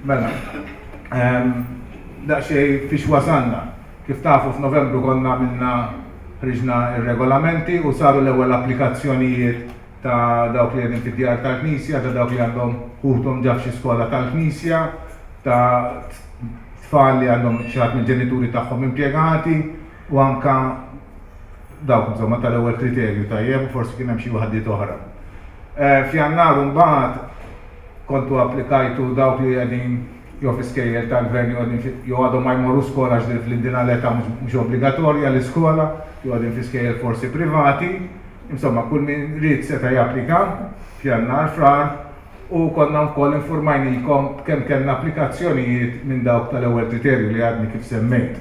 Mela, daqsxejn fiex wasalna. Kif tafu f'Novembru konna għamilna ħriġna r-regolamenti u saru l-ewwel applikazzjonijiet ta' dawk li qegħdin fid-djar tal-Knisja, ta' dawk li għandhom ħuthom ġa f'xi skola tal-Knisja, ta' tfal li għandhom xi ħadd mill-ġenituri tagħhom impjegati u anka dawk insomma tal-ewwel kriterju tajjeb u forsi kien hemm xi waħdiet oħra. Eh, F'Jannar mbagħad kontu applikajtu dawk li qegħdin jew fi skejjel tal-gvern jew qegħdin jew għadhom ma jmorru skola għax din l-età mhux obbligatorja l-iskola, jew qegħdin fi skejjel forsi privati. Insomma, kull min ried seta' japplika f'Jannar, Frar, u konna wkoll infurmajnikom b'kemm kellna applikazzjonijiet minn dawk tal-ewwel kriterju li għadni kif semmejt.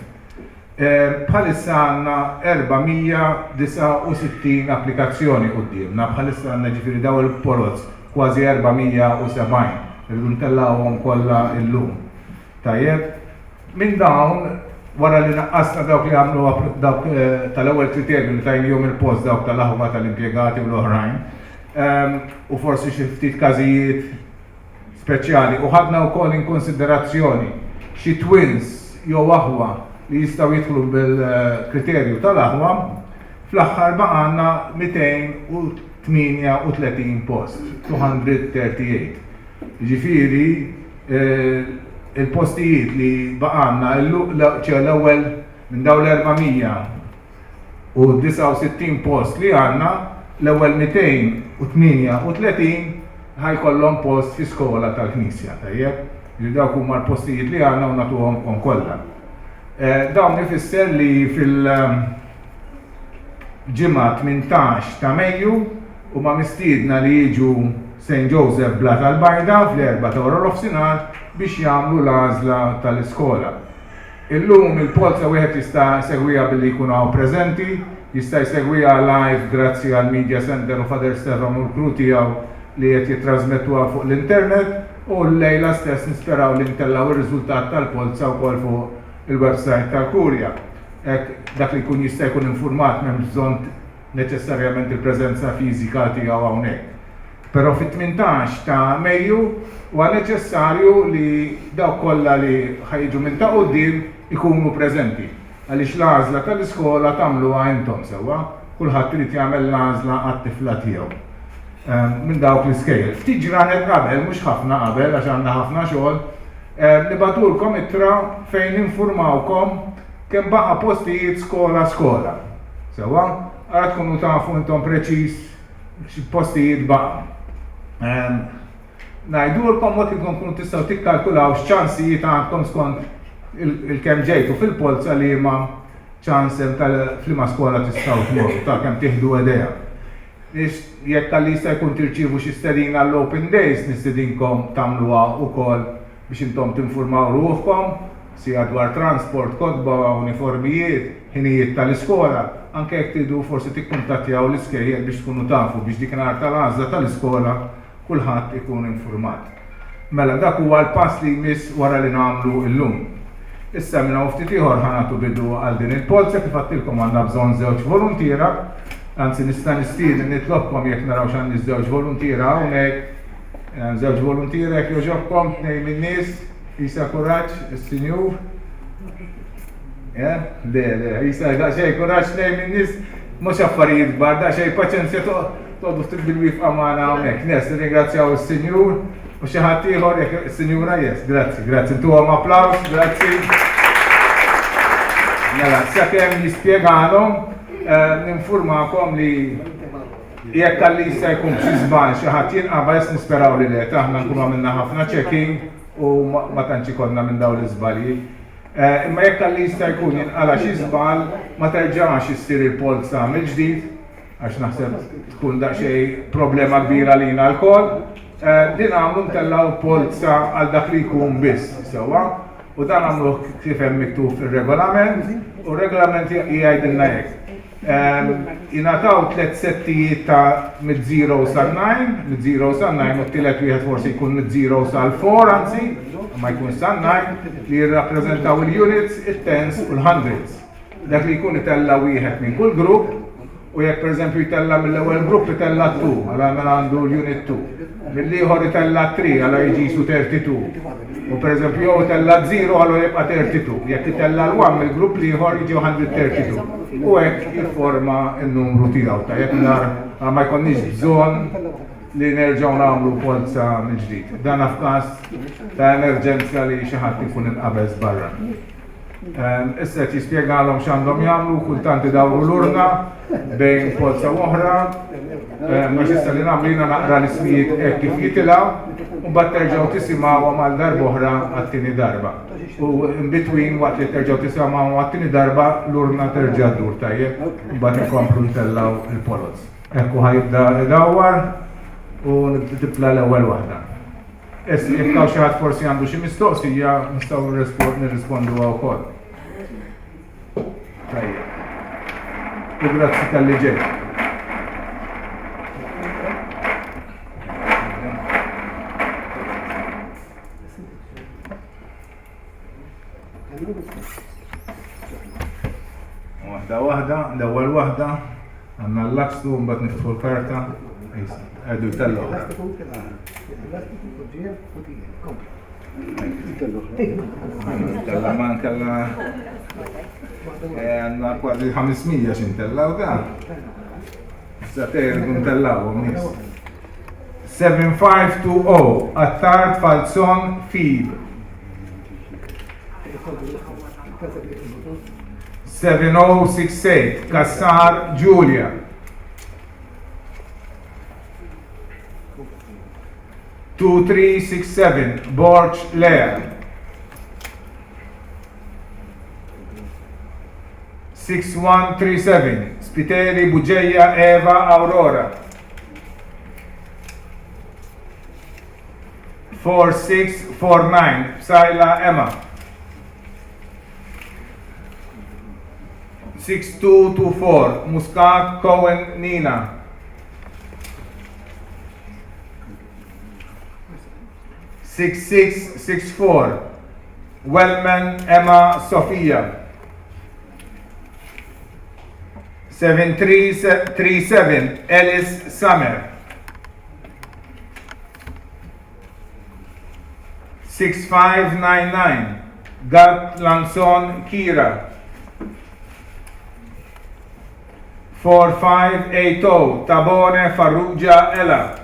Bħalissa għandna 469 applikazzjoni quddiemna, bħalissa għandna ġifieri dawn il-poloz kważi 470, irridu ntellgħuhom kollha llum. Tajjeb? Minn dawn, wara li naqqasna dawk li għamlu dawk tal-ewwel kriterju li tajnihom il-post dawk tal-aħwa tal-impjegati u l-oħrajn, u forsi xi ftit każijiet speċjali, u ħadna wkoll in konsiderazzjoni xi twins jew aħwa li jistgħu jidħlu bil-kriterju tal-aħwa, fl-aħħar baqgħalna 238 post, 238. Jiġifieri il-postijiet li baqgħalna ċe l-ewwel minn dawn l-469 post li għandna, l-ewwel 238 ħa jkollhom post fi skola tal-Knisja, tajjeb? Jiġifieri dawk huma l-postijiet li għandna u nagħtuhomkom kollha. Dawn ifisser li fil- Ġimgħa 18 ta' Mejju huma mistiedna li jiġu St. Joseph Blata l-Bajda fl-erbgħa ta' waranofsinhar biex jagħmlu l-għażla tal-iskola. Illum il-polza wieħed jista' jsegwiha billi jkun hawn preżenti, jista' jsegwiha live grazzi għall-Media Centre u Father Stefan u l-crew tiegħu li qed jittrażmettuha fuq l-internet u llejla stess nisperaw li ntellgħu r-riżultat tal-polza wkoll fuq il-website tal-Kurja. Hekk dak li jkun jista' jkun infurmat m'hemmx bżonn neċessarjament il-preżenza fiżika tiegħu hawnhekk. Però fit-18 ta' Mejju huwa neċessarju li dawk kollha li ħa jiġu minn ta' quddiem ikunu preżenti għaliex l-għażla tal-iskola tagħmluha intom sewwa, kulħadd irid jagħmel l-għażla għat-tifla tiegħu minn dawk l-iskejjel. Ftit ġranet qabel, mhux ħafna qabel għax għandna ħafna xogħol, nibagħtulkom ittra fejn ninfurmawkom kemm baqa' postijiet skola skola. Sewwa? Ara tkunu tafu intom preċiż x'postijiet baqa'. Ehm, ngħidulkom mod li tkunu tistgħu tikkalkulaw x'ċansijiet għandkom skont il-kemm ġejtu fil-polza li ma ċans hemm tal-flima skola tistgħu tmorru ta' kemm tieħdu idea. Jekk għal jista' jkun tirċievu xi stedina għall-Open Days nistedinkom tagħmluha wkoll biex intom tinfurmaw ruħkom, sija dwar transport, kotba, uniformijiet, ħinijiet tal-iskola, anke jekk tridu forsi tikkuntattjaw l-iskejjel biex tkunu tafu biex dik nhar tal-għażla tal-iskola kulħadd ikun infurmat. Mela dak huwa l-pass li jmiss wara li nagħmlu llum. Issa minn hawn ftit ieħor ħa nagħtu bidu għal din il-polza kif għadtilkom għandna bżonn żewġ voluntiera, anzi nista' nistieden nitlobkom jekk naraw x'għandniex żewġ voluntiera hawnhekk. Żewġ voluntiera jekk jogħġobkom, tnejn min-nies, Isa kuraġġ, is-sinjur. Eh? Le, le, Isa daqsxejn kuraġġ tnejn min-nies, mhux affarijiet kbar, daqsxejn paċenzja toqgħodu ftit bil-wifqa magħna hawnhekk. Nes, nirringrazzjaw is-sinjur u xi ħadd ieħor jekk is-sinjura yes, grazzi, grazzi. Ntuhom applaws, grazzi. Mela, sakemm jispjegalhom, eh, ninfurmakom li jekk għalli jista' jkun xi żball xi ħadd jinqabeż nisperaw li le, aħna nkunu għamilna ħafna checking u ma tantx ikollna minn dawn l-iżbalji. Eh, imma jekk għalli jista' jkun jinqala xi żball, ma terġax issir il-polza mill-ġdid, għax naħseb tkun daqsxejn problema kbira lina lkoll. Eh, din għamlu ntellgħu polza għal dak li jkun biss sewwa u dan għamlu kif hemm miktub fir-regolament u r-regolament jgħidilna hekk. Jingħataw tlet settijiet ta' mid-0 sal-9, mid-0 sal-9 u t-tielet wieħed forsi jkun mid-0 sal-4 anzi, ma jkun sal-9, li jirrappreżentaw il-units, it-tens u l-hundreds. Dak li jkun itella' wieħed minn kull grupp. U jekk pereżempju jtella' mill-ewwel grupp itella' 2, għala mela għandu l-unit 2. Mill-ieħor itella' 3, għala jiġi jisu 32. U pereżempju jew itella' 0 għala jibqa' 32. Jekk itella' l-1 mill-grupp l-ieħor jiġi 132. U hekk jifforma n-numru tiegħu tajjeb mingħajr ma jkollniex bżonn li nerġgħu nagħmlu polza mill-ġdid. Dan f'każ ta' emerġenza li xi ħadd ikun inqabeż barra. Issa qed jispjegalhom x'għandhom jagħmlu, kultant idawru l-urna bejn polza u oħra. Għax issa li nagħmlu jiena naqra l-ismijiet hekk kif jitilgħu, u mbagħad terġgħu tisimgħuhom għal darb'oħra għat-tieni darba. U in between waqt li terġgħu tisimgħuhom għat-tieni darba l-urna terġa' ddur tajjeb, u mbagħad inkomplu ntellgħu il-poloz. Ekku ħajibda idawwar u tibla l-ewwel waħda. Issa jekk hawn xi ħadd forsi għandu xi mistoqsija nistgħu nirrisponduha wkoll. Tajjeb. U grazzi talli ġejt. Waħda waħda, l-ewwel waħda, għandna l-lakstu mbagħad niftħu l-karta. Għadu tella oħra. Tella ma nkella eh, għandna kważi 500 x'intellaw da. Issa terdu ntellawhom nies. 7520 Attard Falzon Fib. 7068 Cassar Giulia. 2367 Borg Lea. 6137 Spiteri Bugeja Eva Aurora. 4649 Psaila Emma. 6224 Muscat Cohen Nina. 6664 Wellman Emma Sofia. 7337 Ellis Summer. 6599 Gat Lanson Kira. 4580 Tabone Farrugia Ella.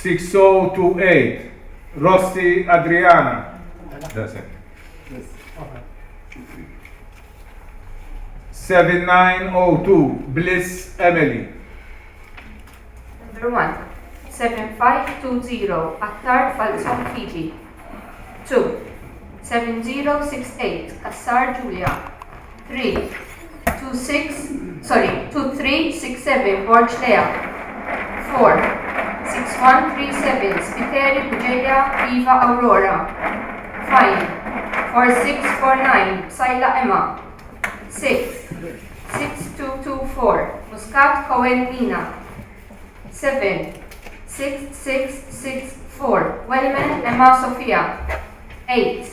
6028 Rossi Adriana. That's it. 7902 Bliss Emily. Number 1. 7520 Attard Falzon Fiji. 2. 7068 Cassar Julia. 3. 26 sorry 2367 Borg Lea. 4. 6137 Spiteri Bugeja Iva Aurora. 5. 4649 Psaila Emma. 6. 6224 Muscat Cohen Nina. 7. 6664 Wellman Emma Sofia. 8.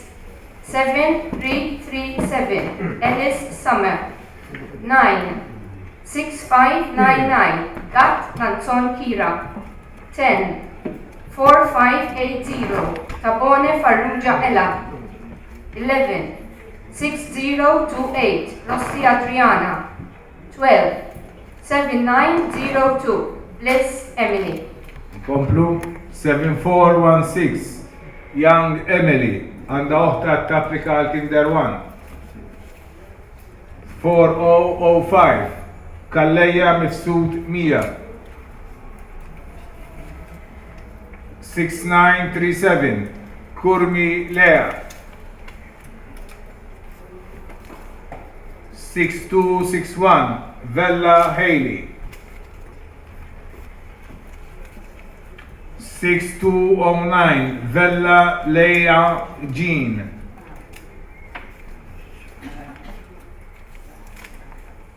7337 Ellis Summer. 9. 6599 Gatt Lanzon Kira. 10. 4580 Tabone Farrugia Ella. 11. 6028 Rossi Adriana. 12. 7902 Bliss Emily. Nkomplu 7416 Young Emily għandha oħta tapplika għal Kinder 1. 4005 Calleja Mifsud Mia. 6937 Curmi Lea. 6261 Vella Haley. 6209 Vella Leia Jean.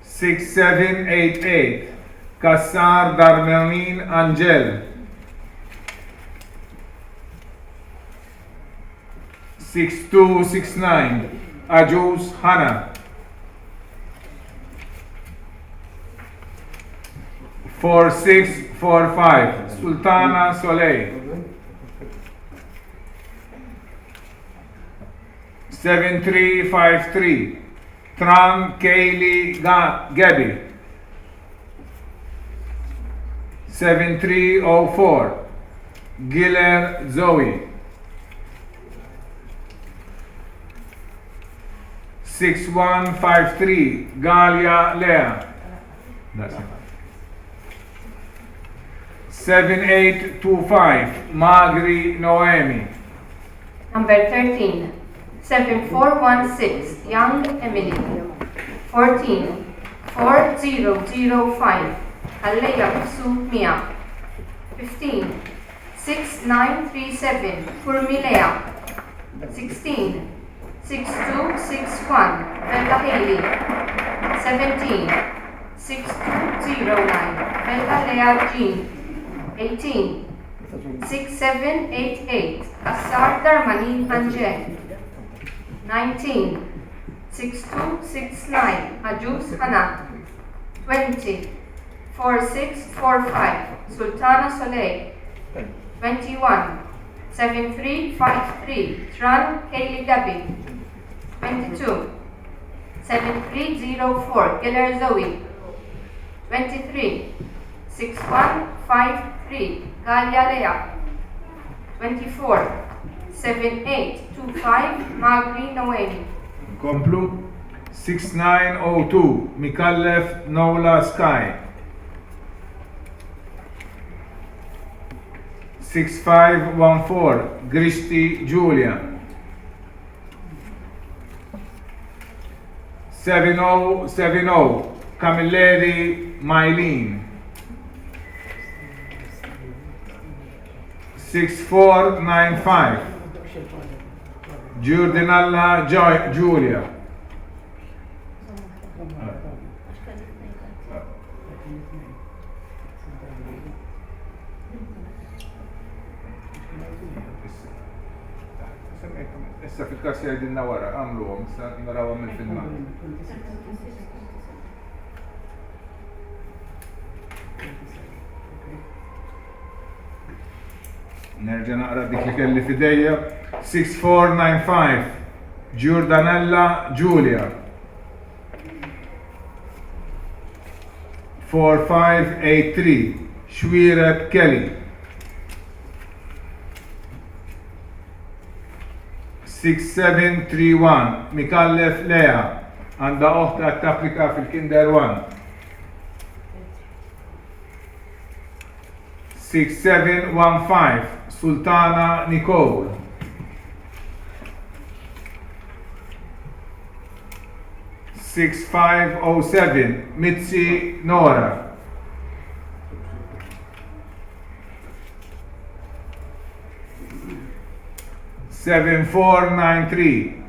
6788 Cassar Darmanin Angel. 6269 Agius Hanna. 4645 Sultana Soleil. 7353 Tran Kaylee Gabby. 7304 Giller Zoe. 6153 Galia Lea. 7825 Magri Noemi. Number 13 7416 Young Emily. 14 4005 Calleja Mifsud Mia. 15 6937 Curmi Lea. 16 6261 Vella Haley. 17 6209 Vella Lea Jean. 18 6788 Cassar Darmanin Angel. 19 6269 Agius Hanna. 20 4645 Sultana Soleil. 21 7353 Tran Kaylee Gabby. 22 7304 Giller Zoe. 23 6153 Galia Lea. 24 7825 Magri Noemi. Nkomplu. 6902 Micallef Nola Sky. 6514 Grixti Julia. 7070 Camilleri Mylene. 6495 Giordinalla Giulia. Issa fil-każ jgħidilna wara, għamluhom, issa narawhom mill-filmat. Nerġa' naqra dik li kelli f'idejja. 6495 Giordanella Giulia. 4583 Xwireb Kelly. 6731 Mikallef Lea għandha oħta qed tapplika fil-Kinder 1. 6715 Sultana Nicole. 6507 Mizzi Nora. 7493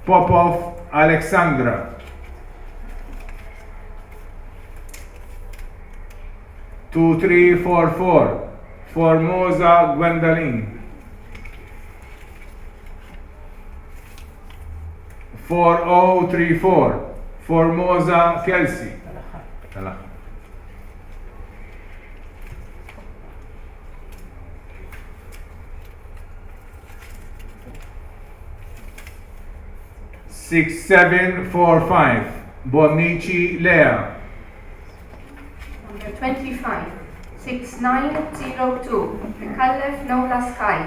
Popov Alexandra. 2344 Formosa Gwendoline. 4034 Formosa Kelsey. Tal-aħħar. 6745 Bonnici Lea. Number 25 6902 Micallef Nola Sky.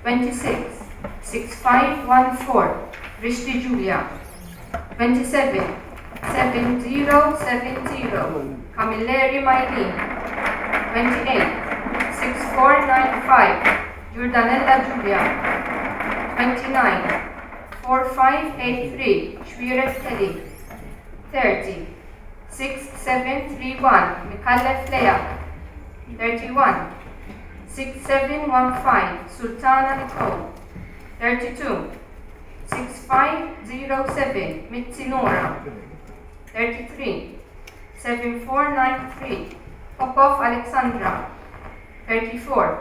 26 6514 Rishti Julia. 27 7070 Camilleri Mylene. 28 6495 Giordanella Giulia. 29 4583 Xuereb Kelly. 30 6731 Micallef Lea. 31 6715 Sultana Nicole. 32 6507 Mizzi Nora. 33 7493 Popov Alexandra. 34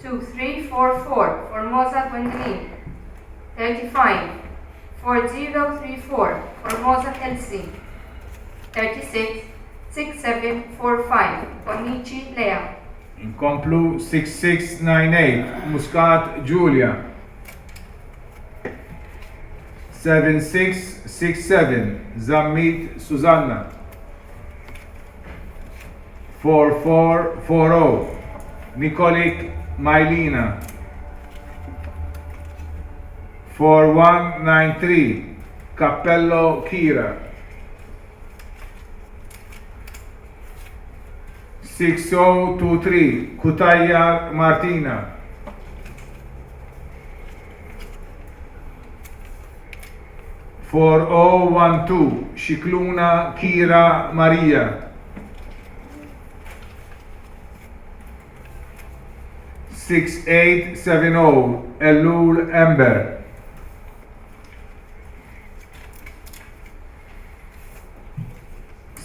2344 Formosa Gwendoline. 35 4034 Formosa Kelsey. 36. 6745, Bonnici Lea. Inkomplu 6698, Muscat Julia. 7667, Zammit Susanna. 4440, Nikolik Majlina. 4193, Cappello Kira. 6023, Cutajar Martina. 4012, Scicluna Kira Maria. 6870, Ellul Amber.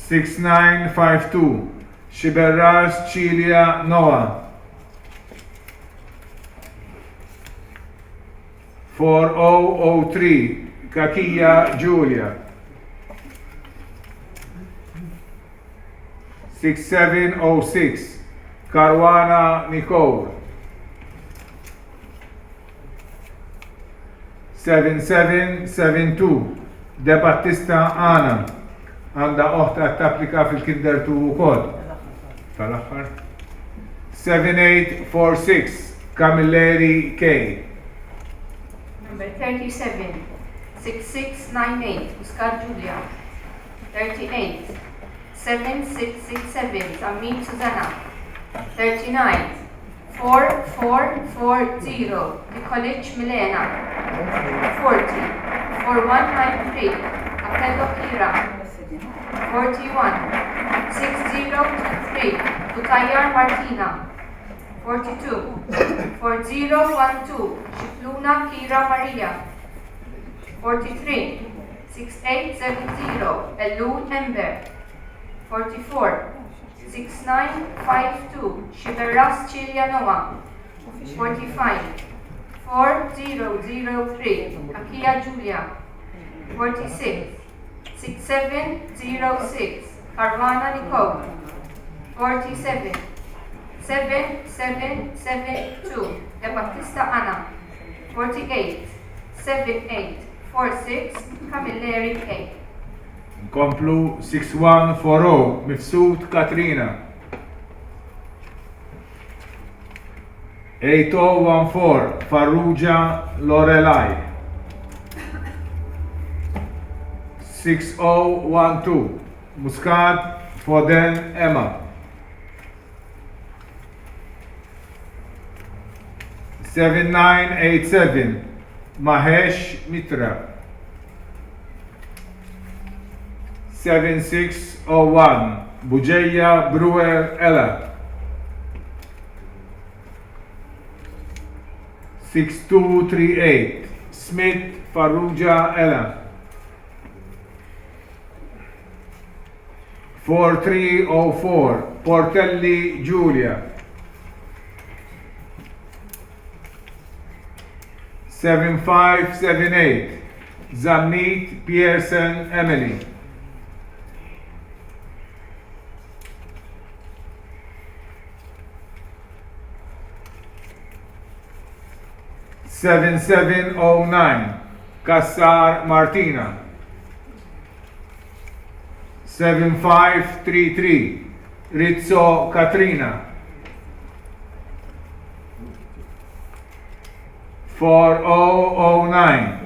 6952, Sciberras Cilia Noah. 4003, Cachia Julia. 6706, Caruana Nicole. 7772, De Battista Ana. Għandha oħtha qed tapplika fil-Kinder 2 ukoll. Tal-aħħar. 7846, Camilleri K. Number 37, 6698, Muscat Julia. 38, 7667, Zammit Susanna. 39, 4440, Nikolic Milena. 40, 4193, Cappello Kira. 41, 6023, Cutajar Martina. 42, 4012, Scicluna Kira Maria. 43, 6870, Ellul Ember. 44, 6952, Sciberras Cilia Noah. 45, 4003, Cachia Julia. 46, 6706, Caruana Nicole. 47, 7772, De Battista Anna. 48, 7846, Camilleri K. Nkomplu 6140, Mifsud Katrina. 8014, Farrugia Lorelai. 6012, Muscat Foden Emma. 7987, Mahesh Mitra. 7601, Bugeja Brewer Ella. 6238, Smith Farrugia Ella. 4304, Portelli Giulia. 7578, Zammit Pearson Emily. 7709, Cassar Martina. 7533, Rizzo Katrina. 4009,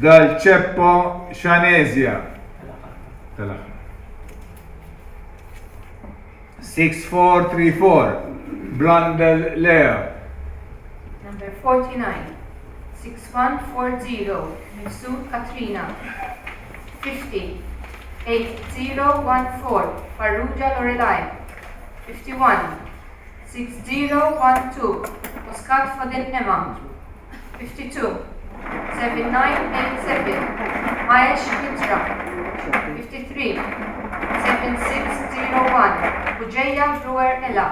Dal Ceppo Shanesia. 6434, Blundell Lea. Number 49, 6140, Mifsud Katrina. 50, 8014, Farrugia Lorelai. 51, 6012, Muscat Fadil Emma. 52, 7987, Mahesh Mitra. 53, 7601, Bugeja Brewer Ella.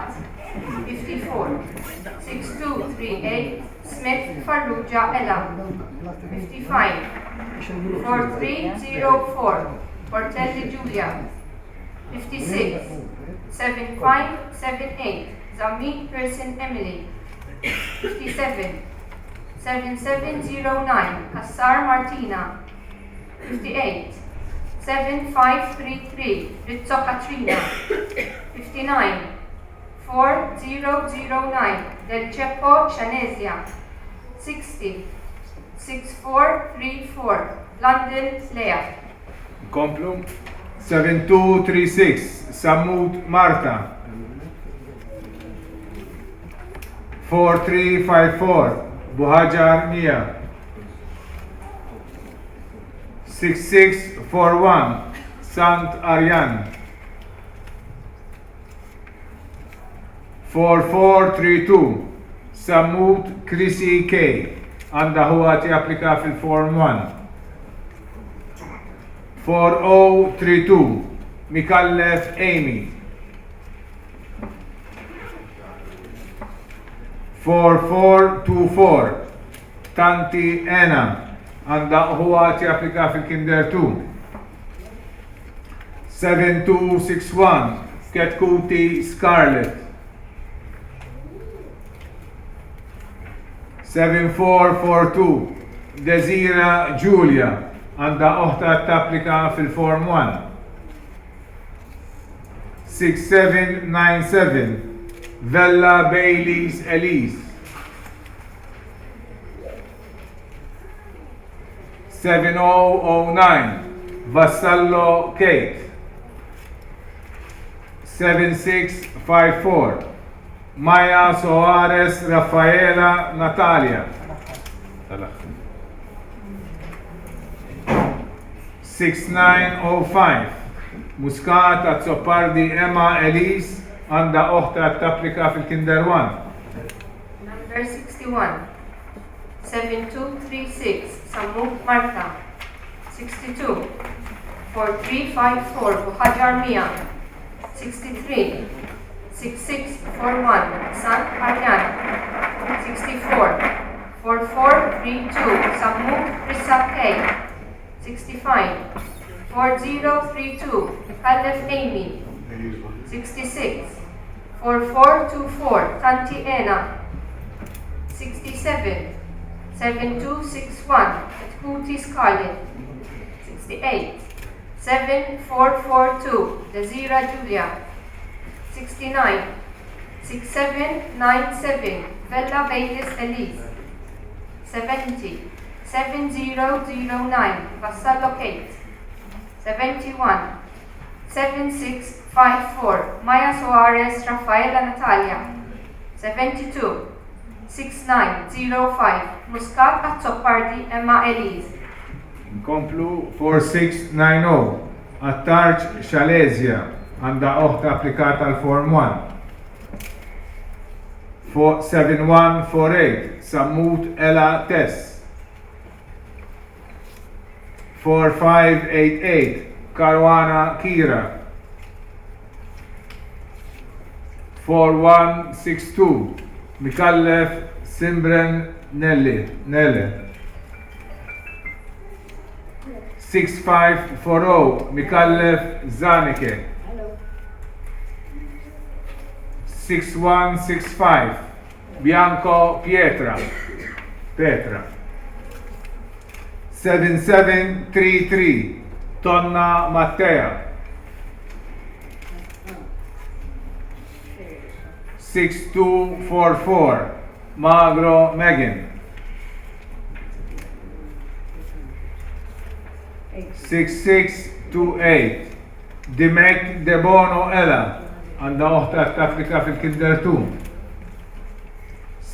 54, 6238, Smith Farrugia Ella. 55, 4304, Portelli Giulia. 56. 7578 Zammit Pearson Emily. 57. 7709 Cassar Martina. 58. 7533 Rizzo Katrina. 59. 4009 Del Ceppo Shanesia. 60. 6434 London Lea. Nkomplu. 7236 Sammut Marta. 4354 Buhaġar Mia. 6641 Sant Arjan. 4432 Sammut Chrissy K. Għandha ħuha japplika fil-Form 1. 4032 Micallef Amy. 4424 Tanti Ena għandha ħuha japplika fil-Kinder 2. 7261 Ketkuti Scarlett. 7442 Desira Julia għandha oħta tapplika fil-Form 1. 6797 Vella Baileys Elise. 7009 Vassallo Kate. 7654 Maya Soares Raffaela Natalia. 6905 Muscat Azzopardi Emma Elise għandha oħta tapplika fil-Kinder 1. Number 61. 7236 Sammut Marta. 62. 4354 Buhaġar Mia. 63. 6641 Sant Arjan. 64. 4432 Sammut Rissa K. 65. 4032 Micallef Amy. 66. 4424 Tanti Ena. 67. 7261 Etkuti Scarlett. 68. 7442 Desira Julia. 69. 6797 Vella Baylis Elise. 70. 7009 Vassallo Kate. 71. 7654 Maya Soares Raffaella Natalia. 72. 6905 Muscat Azzopardi Emma Elise. Nkomplu 4690 Attard Shalesia għandha oħta applikata għal Form 1. 7148 Sammut Ela Tess. 4588 Caruana Kira. 4162 Micallef Simbren Nelly Nele. 6540 Micallef Zanike. 6165 Bianco Pietra Petra. 7733 Tonna Mattea. 6244 Magro Megan. 6628 Dimech Debono Ella għandha oħta tapplika fil-Kinder 2.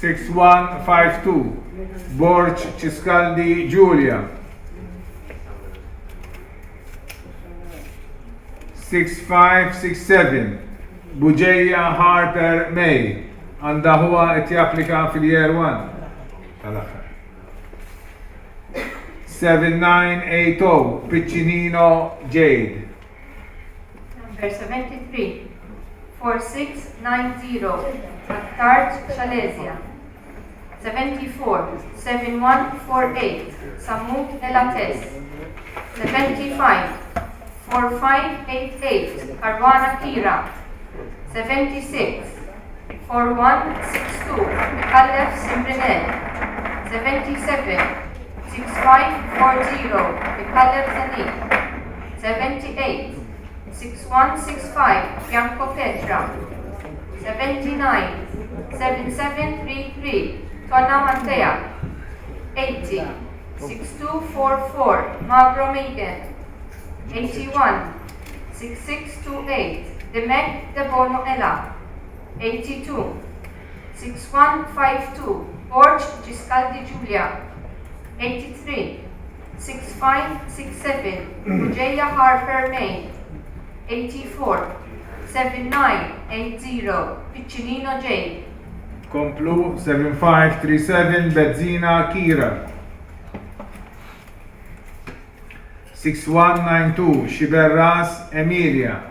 6152 Borg Ciscaldi Giulia. 6567 Bugeja Harper May għandha ħuha qed japplika fil-Year 1 tal-aħħar. 7980 Piccinino Jade. Number 73. 4690 Attard Shalesia. 74. 7148 Sammut Elates. 75. 4588 Caruana Kira, 76, 4162 Micallef Simbrinel, 77, 6540 Micallef Zanik, 78, 6165 Bianco Petra, 79, 7733 Tonna Mantea, 80, 6244 Magro Megan, 81, 6628 Dimech Debono Ella, 82, 6152 Borg Giscaldi Giulia, 83, 6567 Bugeja Harper May, 84, 7980 Piccinino Jane. Komplu 7537 Bezzina Kira. 6192 Sciberras Emilia.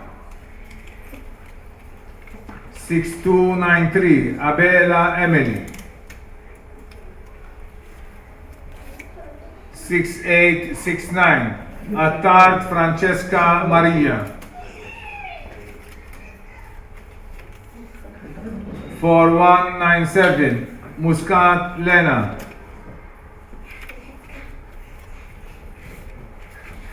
6293 Abela Emily. 6869 Attard Francesca Maria. 4197 Muscat Lena.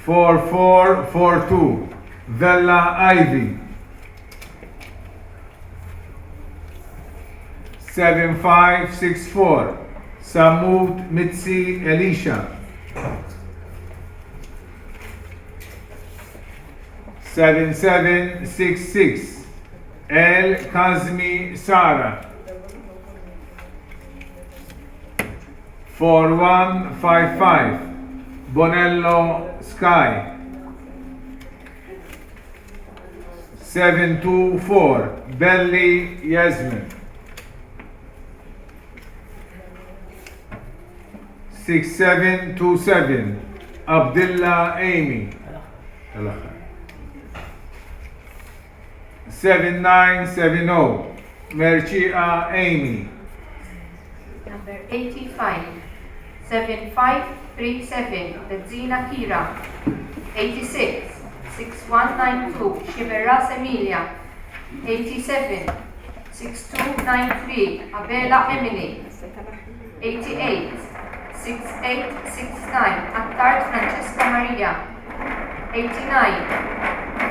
4442 Vella Ivy. 7564 Sammut Mizzi Elisha. 7766 El Kazmi Sara. 4155 Bonello Sky. 724 Belli Yasmin. 6727 Abdullah Amy. 7970 Merċieqa Amy. Number 85 7537 Bezzina Kira. 86 6192 Sciberras Emilia. 87 6293 Abela Emily. 88 6869 Attard Francesca Maria. 89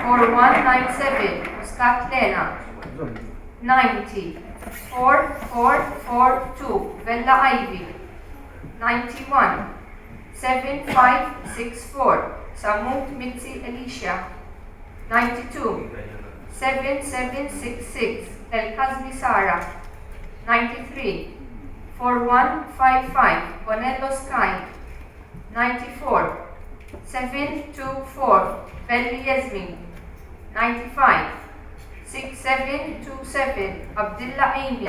4197 Muscat Lena. 90 4442 Vella Ivy. 91 7564 Sammut Mizzi Alicia. 92 7766 El Kazmi Sara. 93 4155 Bonello Sky. 94 724 Belli Yasmin. 95 6727 Abdullah Amy.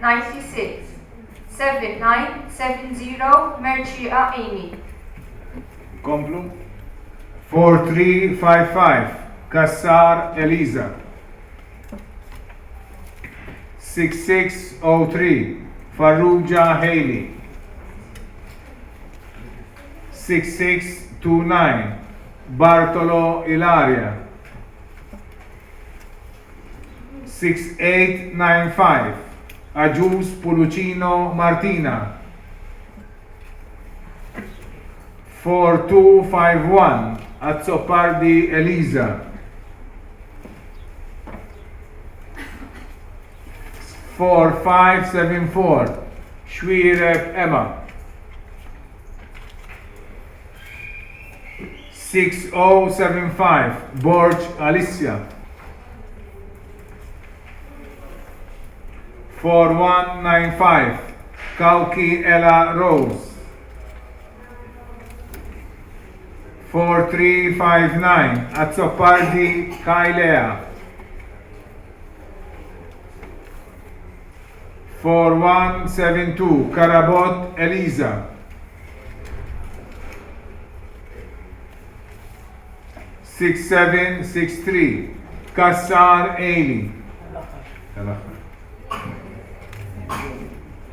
96 7970 Merċieqa Amy. Komplu. 4355 Cassar Eliza. 6603 Farrugia Haley. 6629 Bartolo Ilaria. 6895 Agius Pulucino Martina. 4251 Azzopardi Elisa. 4574 Xuereb Emma. 6075 Borg Alicia. 4195 Cauchi Ella Rose. 4359 Azzopardi Kailea. 4172 Carabott Eliza. 6763 Cassar Ailey.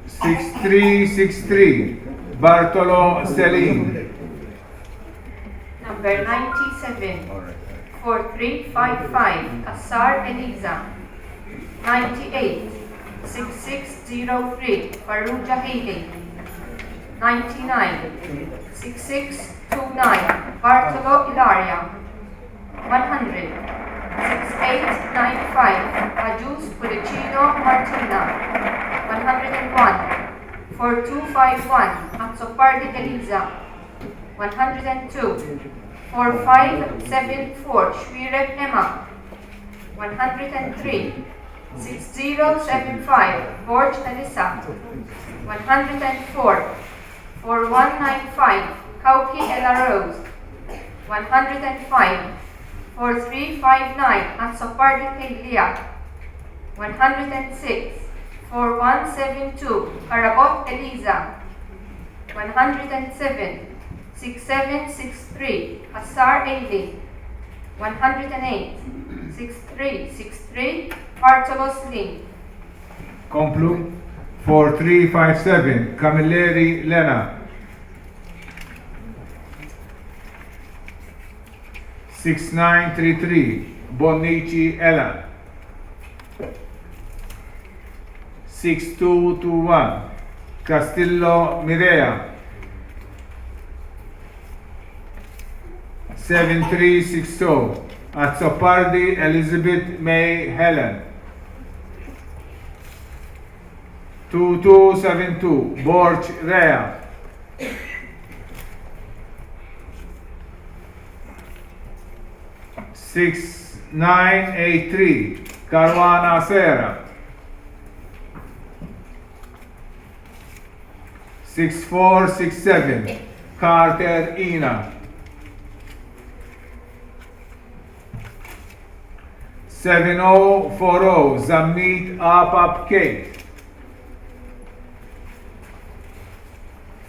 6363 Bartolo Celine. Number. Number 97, 4355, Cassar Eliza. 98, 6603, Farrugia Haley. 99, 6629, Bartolo Ilaria. 100, 6895, Agius Pullicino Martina. 101, 4251, Azzopardi Elisa. 102, 4574, Xuereb Emma. 103, 6075, Borg Elisa. 104, 4195, Cauchi Ella Rose. 105, 4359, Azzopardi Kaylia. 106, 4172, Carabott Eliza. 107, 6763, Cassar Ailey. 108, 6363, Bartolo Slim. Komplu. 4357, Camilleri Lena. 6933, Bonnici Ella. 6221, Castillo Mirea. 7360, Azzopardi Elizabeth May Helen. 2272, Borg Rea. 6983, Caruana Sera. 6467, Carter Ina. 7040, Zammit Apap Kate.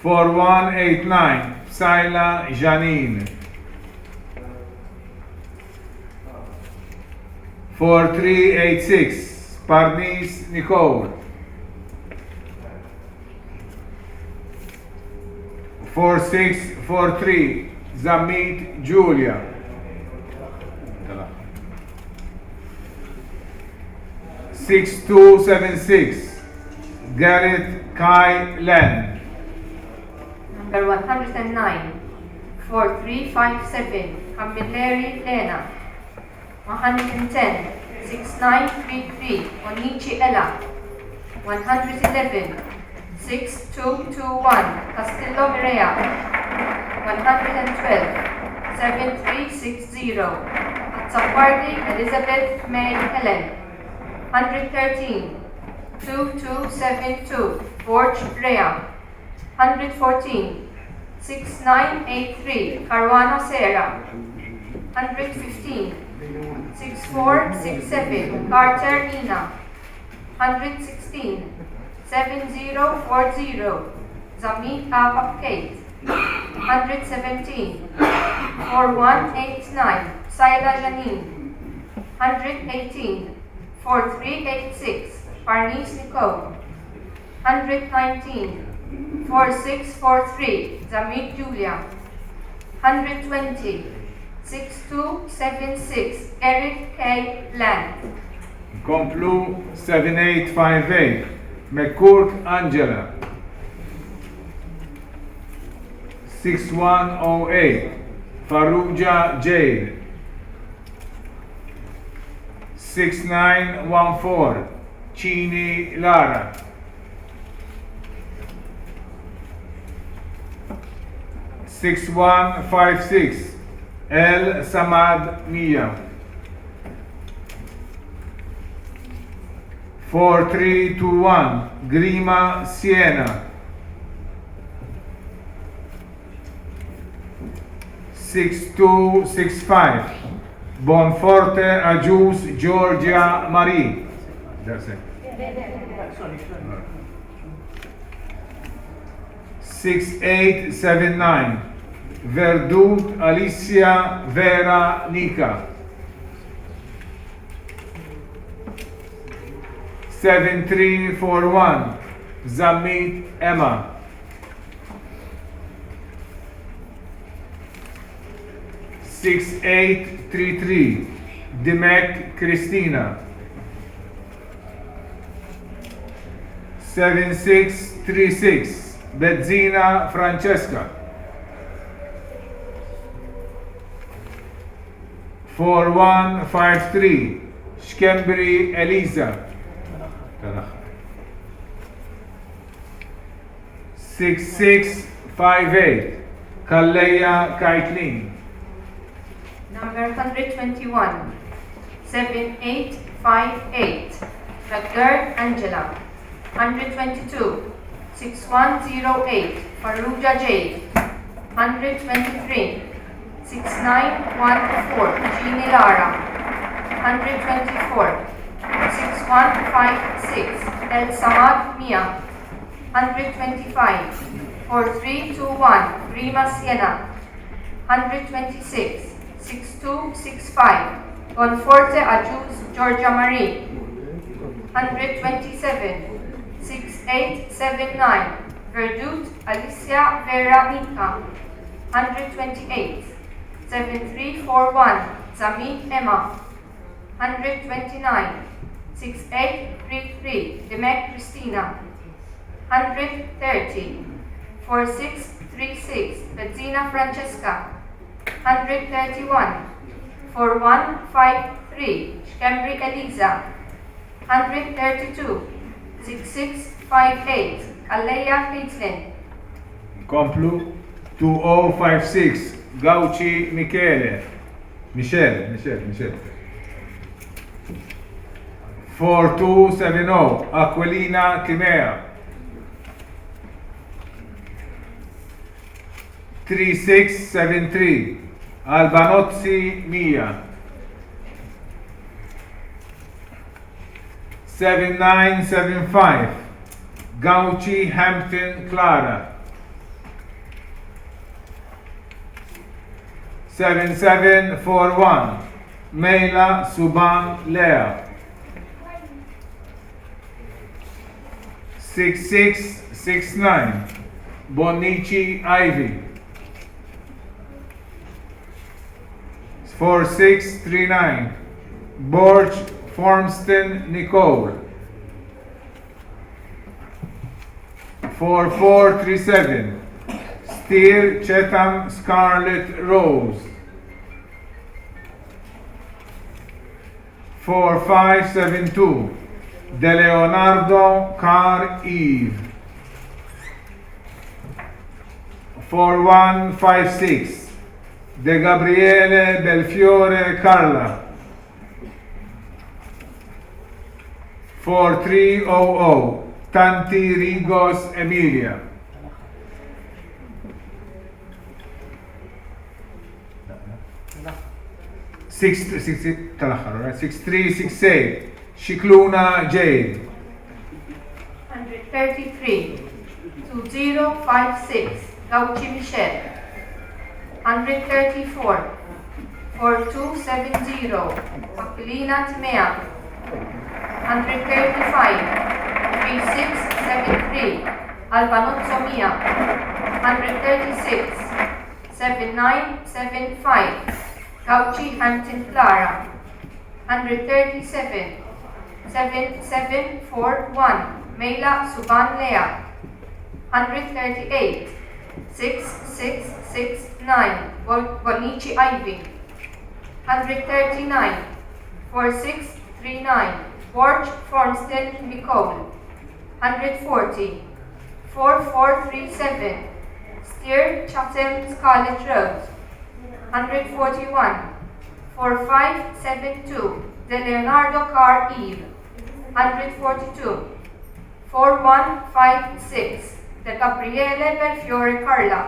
4189, Psaila Janine. 4386, Parnis Nicole. 4643, Zammit Julia. 6276, Garrett Kai Len. Number 109, 4357, Camilleri Lena. 110, 6933, Onici Ella. 111, 6221, Castillo Mirea. 112, 7360, Azzopardi Elizabeth May Helen. 113, 2272, Borg Rea. 114, 6983, Caruana Sera. 115, 6467, Carter Nina. 116, 7040, Zammit Apap Kate. 117, 4189, Saila Janine. 118, 4386, Parnis Nicole. 119, 4643, Zammit Julia. 120, 6276, Eric K. Land. Komplu 7858, McCourt Angela. 6108, Farrugia Jade. 6914, Cini Lara. 6156, El Samad Mia. 4321, Grima Siena. 6265, Bonforte Agius Georgia Marie. That's it. 6879, Verdut Alicia Vera Nika. 7341, Zammit Emma. 6833 Dimech Christina. 7636 Bezzina Francesca. 4153 Schembri Elisa. Tal-aħħar. 6658 Calleja Kaitlin. Number 121 7858 McGurk Angela. 122 6108 Farrugia Jade. 123 6914 Gini Lara. 124 6156 El Samad Mia. 125 4321 Rima Siena. 126 6265 Bonforte Agius Georgia Marie. 127 6879 Verdut Alicia Vera Mika. 128 7341 Zamit Emma. 129 6833 Demek Christina. 130 4636 Bezzina Francesca. 131 4153 Schembri Elisa. 132 6658 Calleja Caitlin. Nkomplu 2056 Gauci Michele. Michelle, Michelle, Michelle. 4270 Aquilina Timea. 3673 Albanozzi Mia. 7975 Gauci Hampton Clara. 7741 Mejla Suban Lea. 6669 Bonnici Ivy. 4639 Borg Formston Nicole. 4437 Steer Chatham Scarlet Rose. 4572 De Leonardo Carr Eve. 4156 De Gabriele Belfiore Carla. 4300 Tanti Rigos Emilia. Tal-aħħar, right? 6368 Scicluna Jade. 133 2056 Gauci Michelle. 134 4270 Aquilina Timea. 135 3673 Albanozzo Mia. 136 7975 Gauci Hampton Clara. 137 7741 Mejla Suban Lea. 138 6669 Bonnici Ivy. 139 4639 Borg Formston Nicole. 140 4437 Steer Chatham Scarlet Rose. 141 4572 De Leonardo Carr Eve. 142 4156 De Gabriele Belfiore Carla.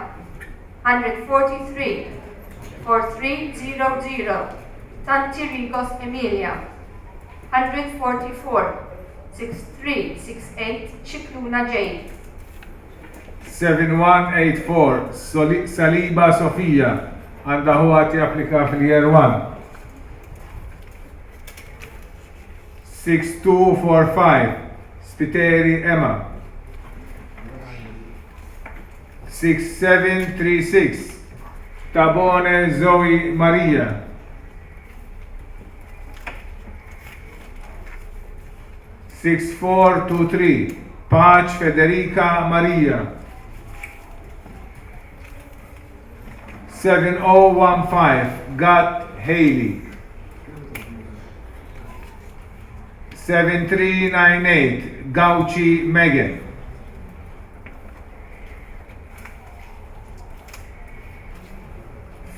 143 4300 Tanti Rigos Emilia. 144 6368 Scicluna Jade. 7184 Saliba Sofia għandha ħuha qed japplika fil-Year 1. 6245 Spiteri Emma. 6736. Tabone Zoe Maria. 6423 Pace Federica Maria. 7015 Gatt Haley. 7398 Gauci Megan.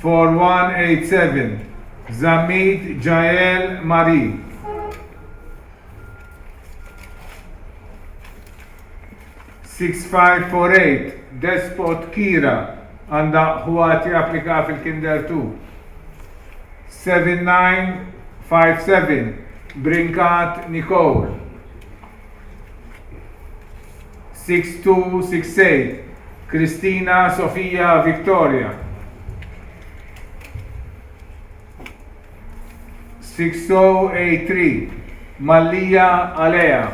4187 Zammit Jael Marie. 6548 Despot Kira għandha ħuha japplika fil-Kinder 2. 7957 Brincat Nicole. 6268 Kristina Sofia Victoria. 6083 Mallia Alea.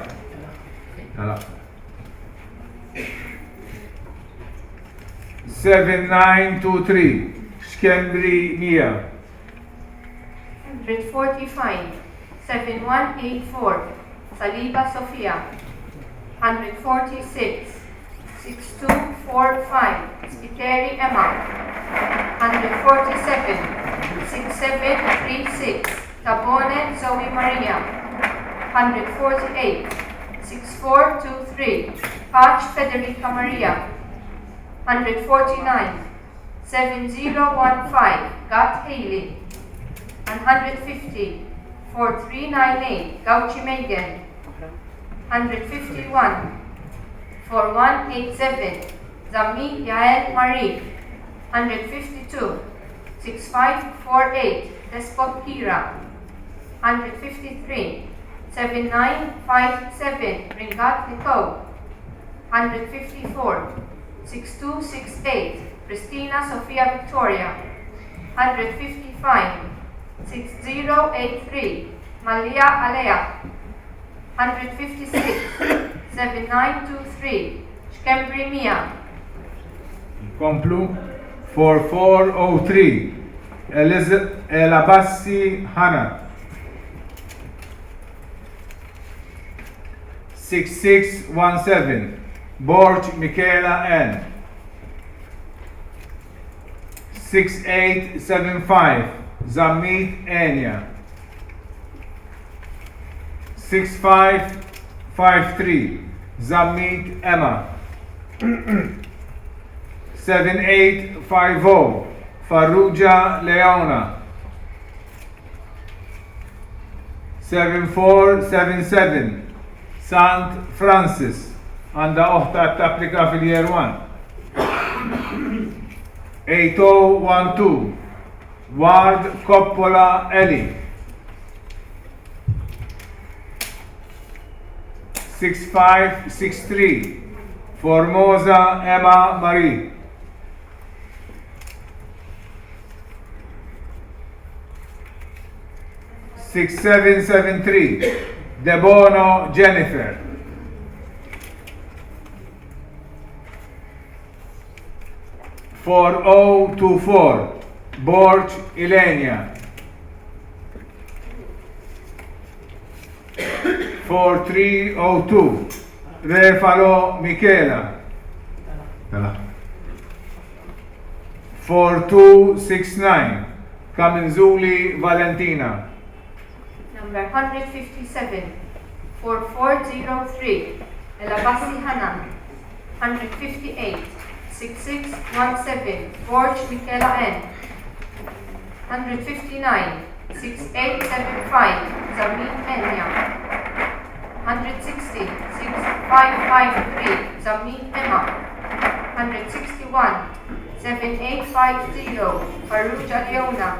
7923 Schembri Mia. 145 7184 Saliba Sofia. 146 6245 Spiteri Emma. 147 6736 Tabone Zoe Maria. 148 6423 Pace Federica Maria. 149 7015 Gat Haley. 150 4398 Gauci Megan. 151 4187 Zammi Yael Marie. 152 6548 Despot Kira. 153 7957 Ringat Nicole. 154 6268 Christina Sofia Victoria. 155 6083 Malia Alea. 156 7923 Schembri Mia. Komplu 4403 Elabassi Hana. 6617 Borg Michaela N. 6875 Zammit Enya. 6553 Zammit Emma. 7850 Farrugia Leona. 7477 Sant Francis għandha oħta tapplika fil-year 1. 8012 Ward Coppola Eli. 6563 Formosa Emma Marie. 6773 Debono Jennifer. 4024 Borg Ilenia. 4302 Refalo Michela. 4269 Kaminzuli Valentina. Number 157 4403 Elabassi Hanan. 158 6617 Borg Michela N. 159 6875 Zammit Enya. 160 6553 Zammit Emma. 161 7850 Farrugia Leona.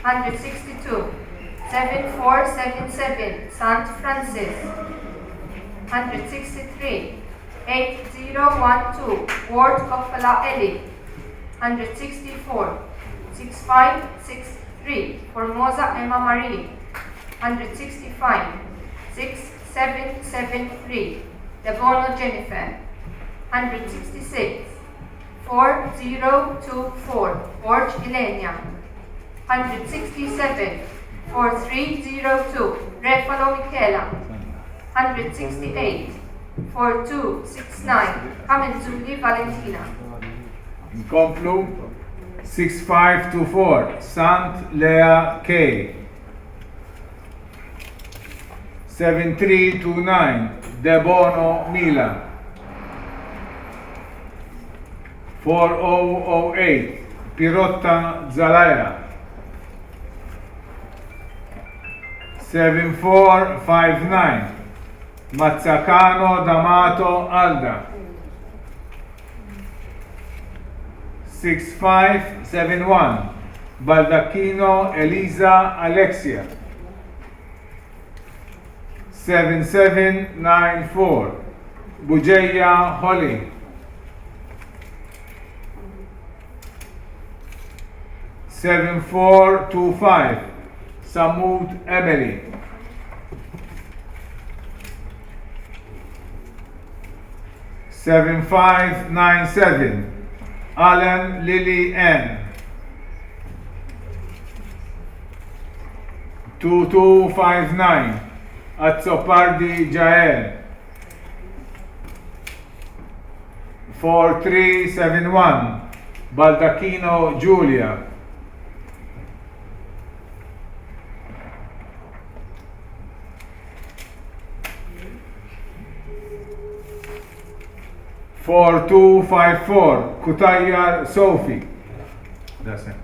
162 7477 Sant Francis. 163 8012 Ward Coppola Eli. 164 6563 Formosa Emma Marie. 165 6773 Debono Jennifer. 166. 4024, Borg Ilenia. 167, 4302, Refalo Michela. 168, 4269, Camenzuli Valentina. Nkomplu 6524, Sant Lea K. 7329, Debono Mila. 4008, Pirotta Zalaja. 7459, Mazzacano D'Amato Alda. 6571, Baldacchino Elisa Alexia. 7794, Bugeja Holly. 7425, Sammut Emily. 7597, Allen Lily N. 2259, Azzopardi Jael. 4371, Baldacchino Giulia. 4254, Cutajar Sophie. That's it.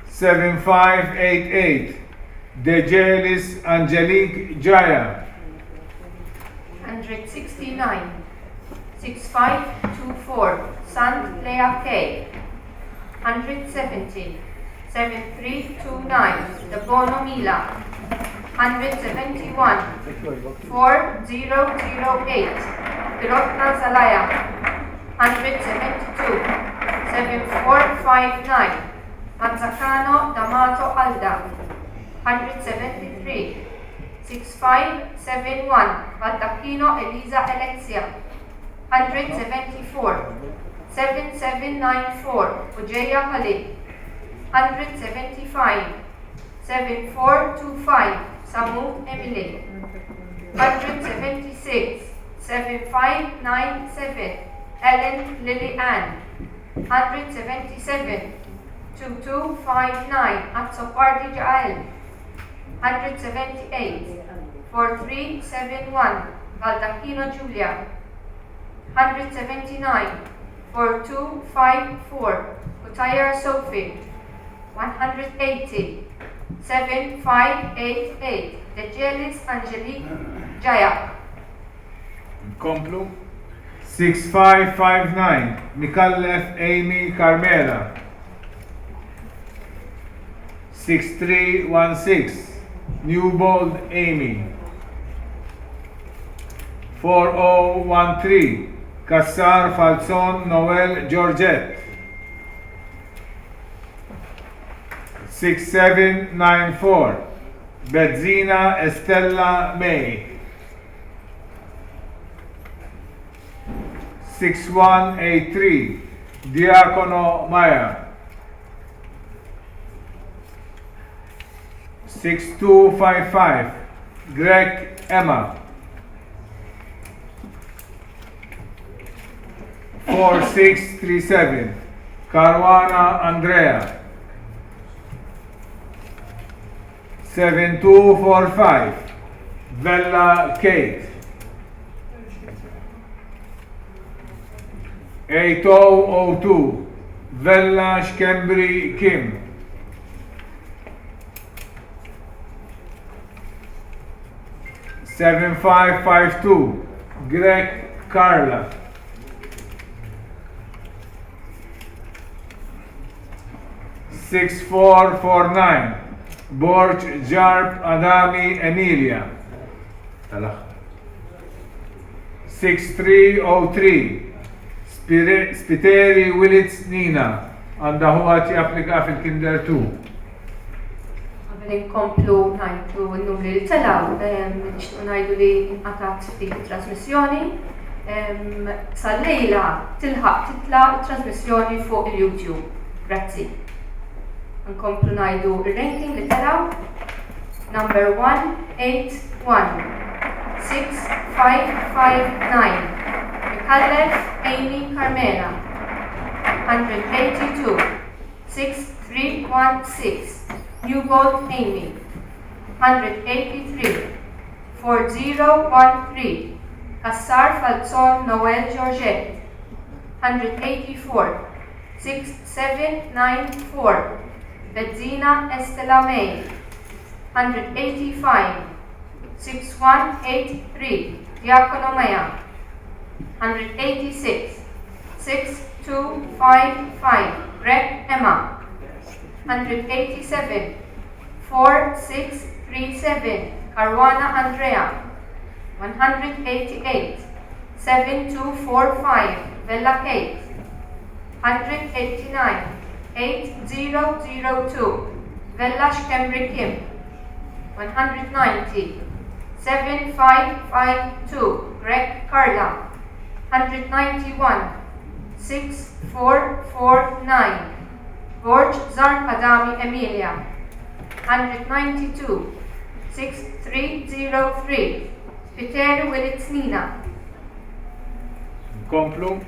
7588, Degelis Angelique Jaya. 169, 6524, Sant Lea K. 170, 7329, Debono Mila. 171, 4008, Pirotna Zalaya. 172, 7459, Mazzacano D'Amato Alda. 173, 6571, Baldacchino Elisa Alexia. 174, 7794, Ujeya Khalid. 175, 7425, Samu Emily. 176, 7597, Ellen Lily Ann. 177, 2259, Azzopardi Jael. 178, 4371, Baldacchino Julia. 179, 4254, Cutajar Sophie. 180, 7588, Degelis Angelique Jaya. Nkomplu. 6559, Micallef Amy Carmela. 6316, Newbold Amy. 4013, Cassar Falzon Noel Georgette. 6794, Bezzina Estella May. 6183, Diacono Maya. 6255, Grech Emma. 4637, Caruana Andrea. 7245, Vella Kate. 8002, Vella Schembri Kim. 7552, Grech Carla. 6449, Borg Ġarb Adami Emilia. Tal-aħħar. 6303, Spiteri Willits Nina, għandha ħuha qed japplika fil-Kinder 2. Qabel inkomplu ngħidu n-numri li telgħu, nixtiequ ngħidu li nqatgħet ftit it-trasmissjoni. Sal-lejla tilħaq titla' t-trasmissjoni fuq il-YouTube. Grazzi. Nkomplu ngħidu r-ranking li telgħu. Number 1, 8, 1, 6, 5, 5, 9. Micallef Amy Carmela. 182, 6, 3, 1, 6. Newbold Amy. 183, 4013, Cassar Falzon Noel Georgette, 184, 6794, Bezzina Estela May, 185, 6183, Diacono Maya, 186, 6255, Grech Emma, 187, 4637, Caruana Andrea, 188, 7245, Vella Kate, 189, 8002, Vella Schembri Kim, 190, 7552, Grech Carla, 191, 6449, Borg Zarb Adami Emilia, 192, 6303, Spiteri Willits Nina. Nkomplu.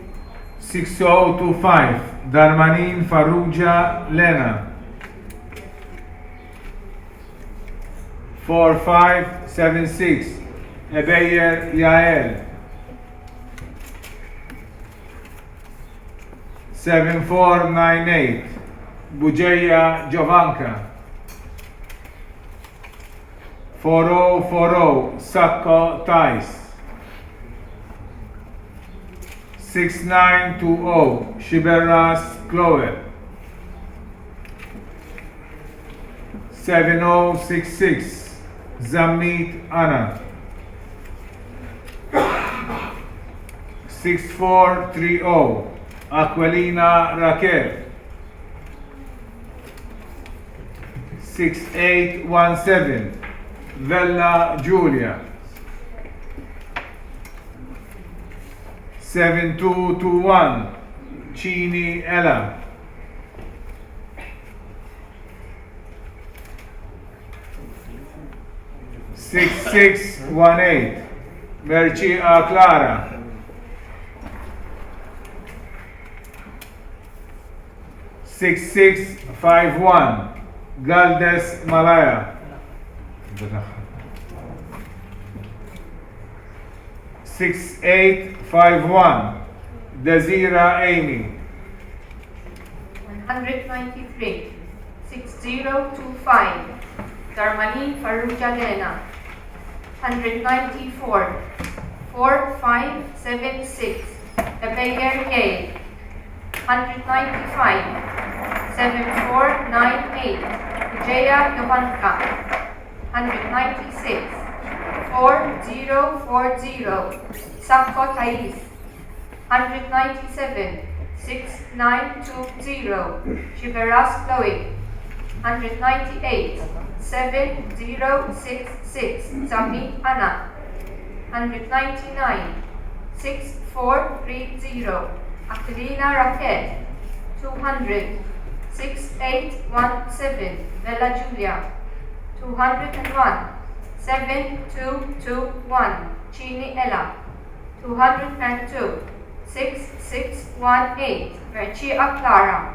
6025, Darmanin Farrugia Lena. 4576, Ebejer Jael. 7498, Bugeja Giovanca. 4040, Sacco Thais. 6920, Sciberras Chloe. 7066, Zammit Anna. 6430, Aquilina Raquel. 6817, Vella Giulia. 7221, Cini Ella. 6618, Mercieca Clara. 6651, Galdes Malaya. 6851, Desira Amy. 193, 6025, Darmanin Farrugia Lena. 194, 4576, Ebejer Gail. 195, 7498, Bugeja Jovanka. 196, 4040, Sacco Thais. 197, 6920, Sciberras Chloe. 198, 7066, Zammit Anna. 199, 6430, Aquilina Raquel. 200, 6817, Vella Giulia. 201, 7221, Cini Ella. 202, 6618, Mercieca Clara.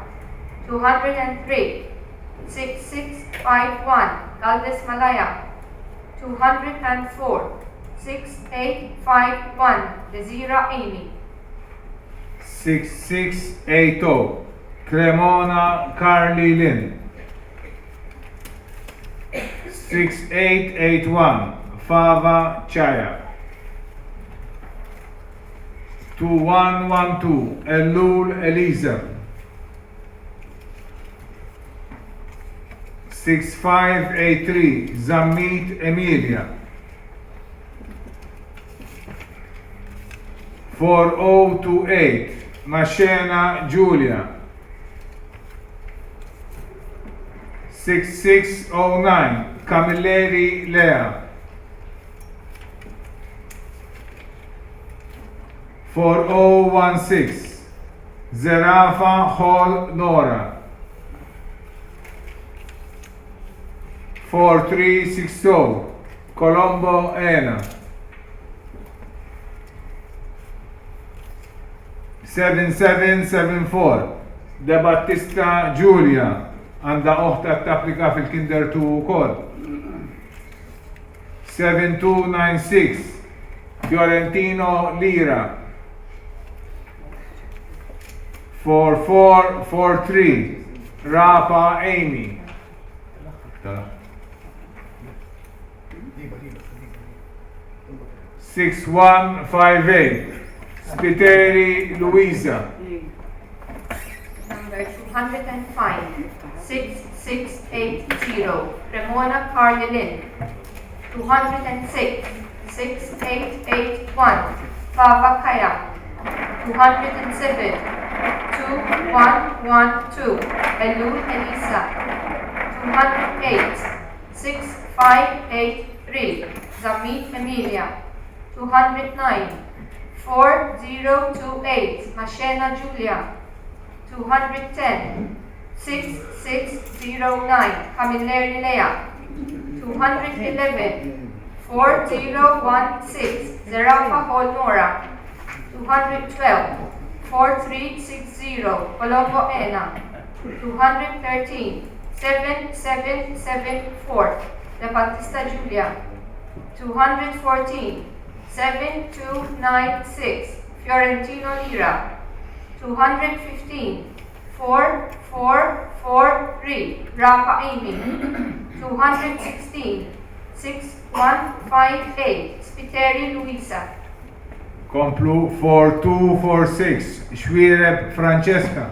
203, 6651, Galdes Malaya. 204, 6851, Desira Amy. 6680, Cremona Carly Lynn. 6881, Fava Chaya. 2112, Ellul Elisa. 6583, Zammit Emilia. 4028, Machena Giulia. 6609, Camilleri Lea. 4016, Zerafa Hall Nora. 4360, Colombo Ena. 7774, De Battista Giulia, għandha oħta tapplika fil-Kinder 2 ukoll. 7296, Fiorentino Lira. 4443, Rapa Amy. 6158, Spiteri Luisa. Number 205, 6680, Cremona Carly Lynn. 206, 6881, Fava Kaya. 207, 2112, Elul Elisa. 208, 6583, Zammit Emilia. 209, 4028, Mashena Julia. 210, 6609, Camilleri Lea. 211, 4016, Zerafa Hall Nora. 212, 4360, Colombo Ena. 213, 7774, De Battista Giulia. 214, 7296, Fiorentino Lira. 215, 4443, Rapa Amy. 216, 6158, Spiteri Luisa. Komplu 4246, Xuereb Francesca.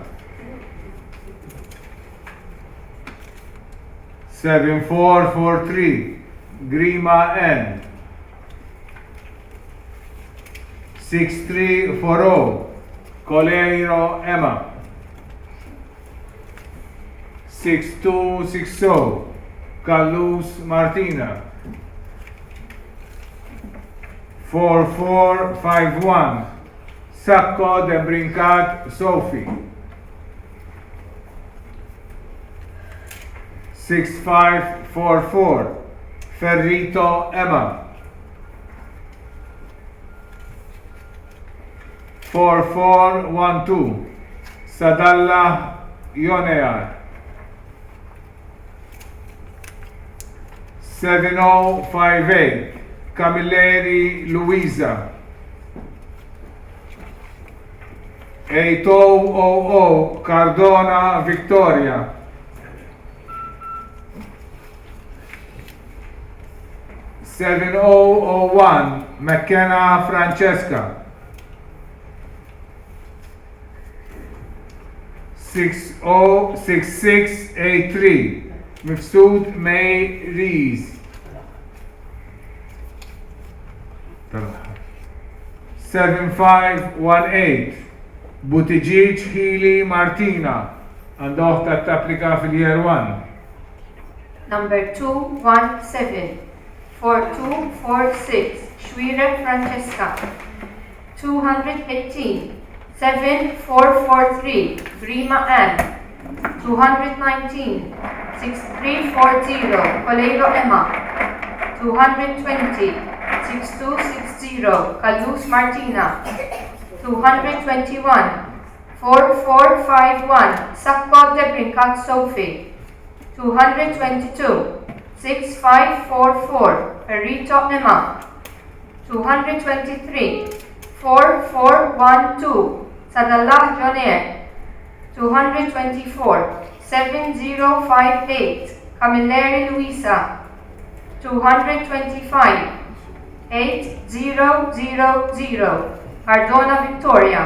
7443, Grima N. 6340, Coleiro Emma. 6260, Callus Martina. 4451, Sacco de Brincat Sophie. 6544, Ferrito Emma. 4412, Sadallah Jonear. 7058, Camilleri Luisa. 8000, Cardona Victoria. 7001, McKenna Francesca. 606683, Mifsud May Rees. 7518, Buttigieg Healy Martina, għandha oħta tapplika fil-Year 1. Number 217, 4246, Xuereb Francesca. 218, 7443, Grima Ann. 219, 6340, Coleiro Emma. 220, 6260, Callus Martina. 221, 4451, Sacco de Brincat Sophie. 222, 6544, Perito Emma. 223, 4412, Sadallah Joner. 224, 7058, Camilleri Luisa. 225, 8000, Cardona Victoria.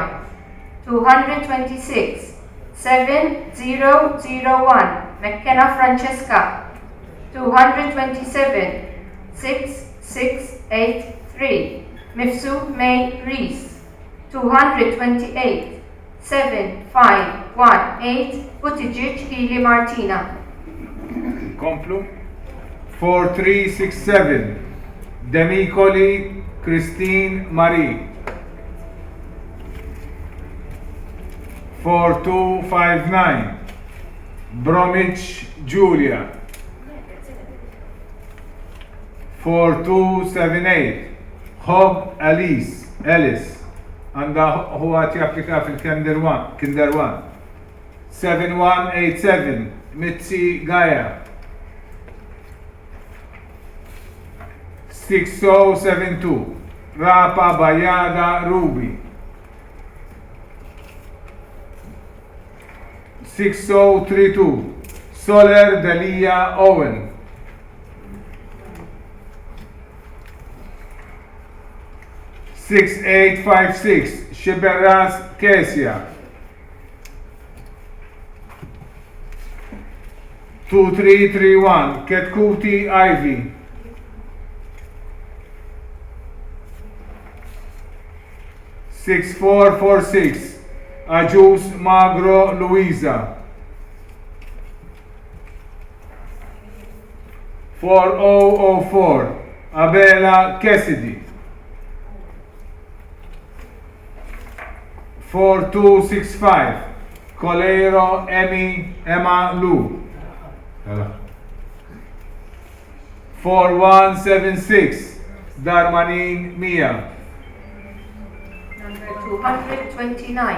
226, 7001, McKenna Francesca. 227, 6683, Mifsud May Rees. 228, 7518, Buttigieg Hili Martina. Komplu. 4367, Demicoli Christine Marie. 4259 Bromwich Julia 4278 Hogg Alice Alice għandha ħuha japplika fil-Kinder 1 Kinder 1 7187 Mizzi Gaia 6072 Rapa Bajada Ruby 6032 Soler Delia Owen 6856 Xiberras Kesia 2331 Ketkuti Ivy 6446 Agius Magro Luisa 4004 Abela Cassidy 4265 Coleiro Emmy Emma Lu 4176 Darmanin Mia Number 229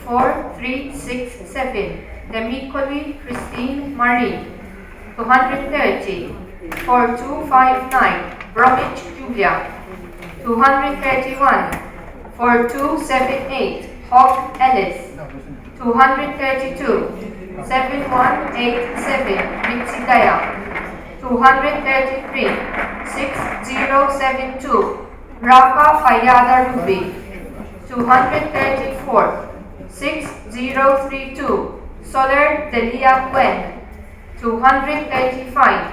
4367 Demicoli Christine Marie 230 4259 Bromwich Julia 231 4278 Hawk Ellis 232 7187 Mitzi Daya 233 6072 Rafa Fayada Ruby 234 6032 Soler Delia Gwen 235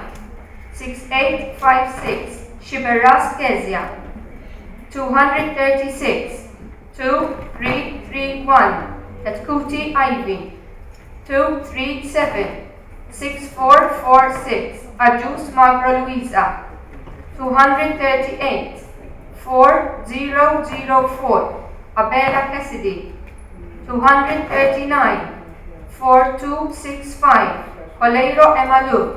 6856 Shiberas Kezia 236 2331 Tatkuti Ivy 237 6446 Ajus Magro Luisa 238 4004 Abela Cassidy 239 4265 Coleiro Emalu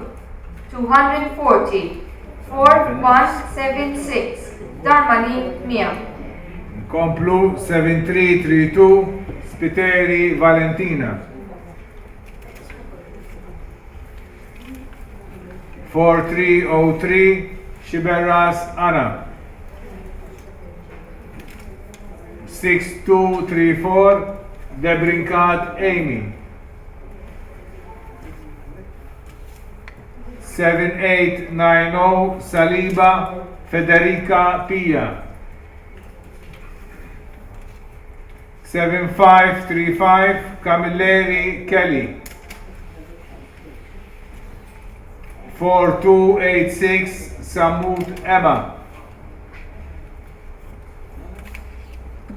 240 4176 Darmanin Mia. Nkomplu 7332 Spiteri Valentina. 4303 Xiberras Anna. 6234 Debrincat Amy. 7890 Saliba Federica Pia. 7535 Camilleri Kelly. 4286 Samut Emma.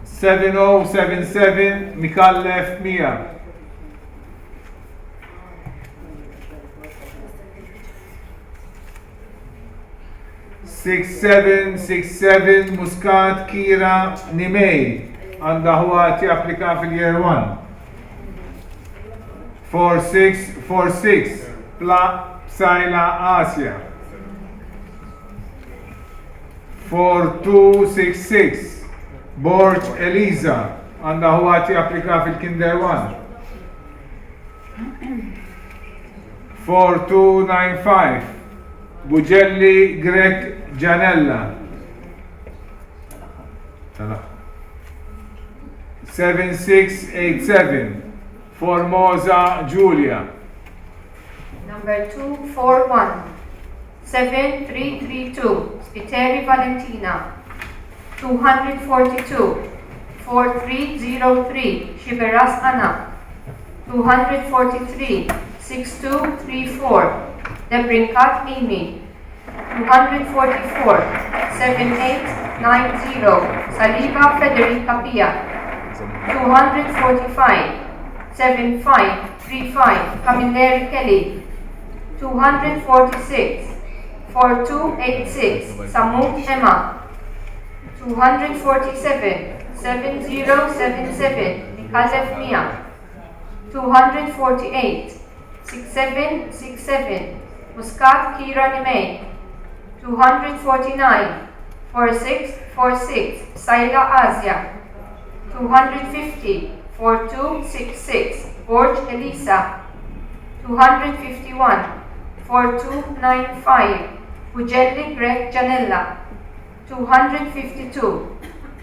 7077 Mikallef Mia. 6767 Muscat Kira Nimej għandha ħuha japplika fil-year 1. 4646 Pla Psajla Asia. 4266 Borg Eliza għandha ħuha japplika fil-Kinder 1. 4295 Bugelli Grech Gianella 7687 Formosa Giulia Number 241 7332 Spiteri Valentina 242 4303 Xiberras Anna 243 6234 Debrincat Amy 244 7890 Saliba Federica Pia 245 7535 Camilleri Kelly 246 4286 Samut Emma 247 7077 Mikazef Mia. 248, 6767, Muscat Kira Nimei, 249, 4646, Saila Asia, 250, 4266, Borg Elisa, 251, 4295, Bugelli Greg Janella, 252,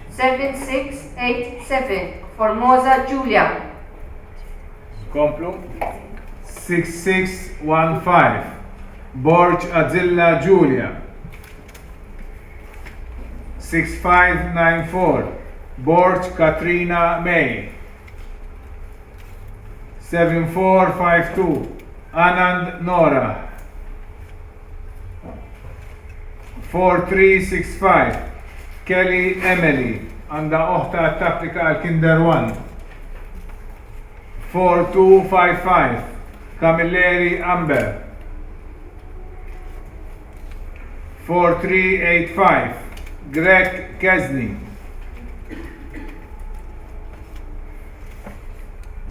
7687, Formosa Julia. Komplu. 6615, Borg Azilla Julia. 6594, Borg Katrina May. 7452, Anand Nora. 4365, Kelly Emily, għandha oħta qed tapplika għal Kinder 1. 4255, Camilleri Amber. 4385, Grech Kesney.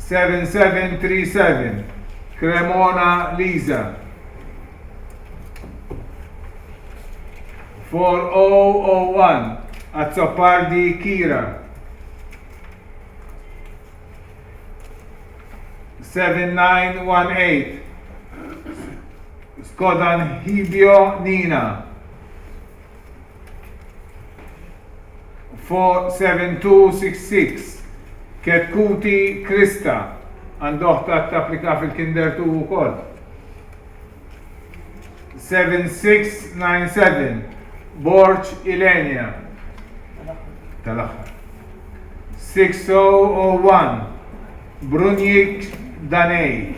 7737, Cremona Lisa. 4001, Azzopardi Kira. 7918, Skodan Hibio Nina. 47266, Ketkuti Krista, għandha oħta tapplika fil-Kinder 2 ukoll. 7697, Borg Ilenia. Tal-aħħar. 6001, Brunjik Danej.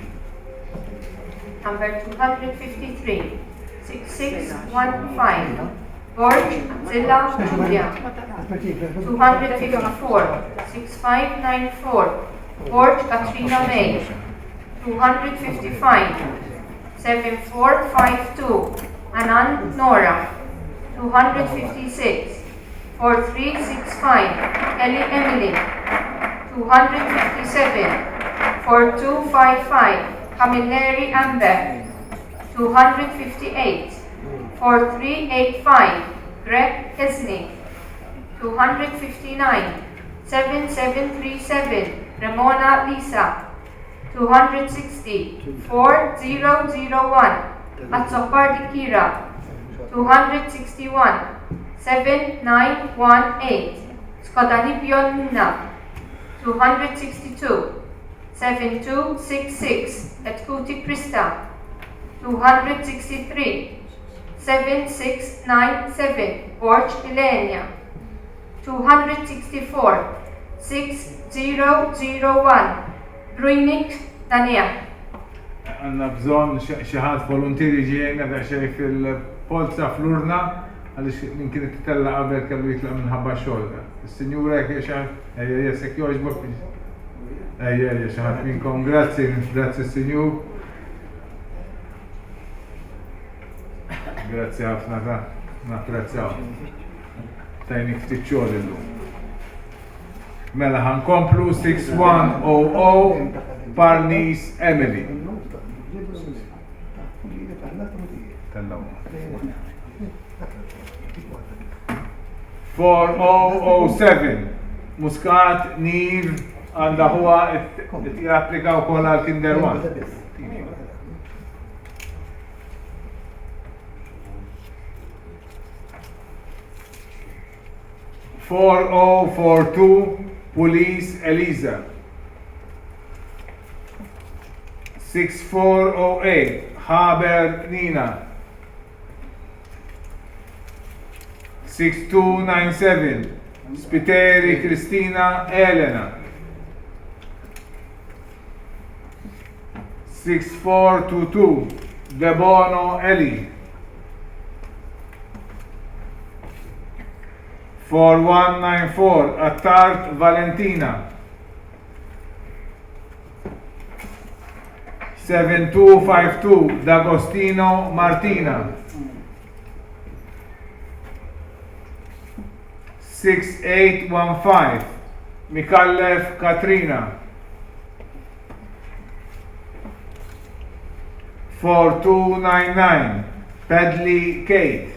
Number 253, 6615, Borg Zilla Julia. 254, 6594, Borg Katrina May. 255, 7452, Anand Nora. 256, 4365, Ellie Emily. 257, 4255, Camilleri Amber. 258, 4385, Greg Kesney. 259, 7737, Ramona Lisa. 260, 4001, Azzopardi Kira. 261, 7918, Skodanipion Nina. 262, 7266, Etkuti Krista. 263, 7697, Borg Ilenia. 264, 6001, Bruinik Dania. Għandna bżonn xi ħadd voluntier jiġi jgħinna daqsxejn fil-polza fl-urna għaliex min kien qed itella' qabel kellu jitlaq minħabba xogħol. Is-sinjura jekk xi ħadd ejja jes jekk jogħġbok. Ejja ejja xi ħadd minnkom. Grazzi, grazzi sinjur. Grazzi ħafna ta' napprezzaw. Tajnik ftit xogħol illum. Mela ħa nkomplu 6100 Parnis Emily. Tellaw. 4007 Muscat Niv għandha huwa japplika wkoll għal Kinder 1. 4042 Police Eliza. 6408 Haber Nina. 6297 Spiteri Kristina Elena. 6422 Debono Eli. 4194 Attard Valentina. 7252 D'Agostino Martina. 6815 Mikallef Katrina. 4299 Pedley Kate.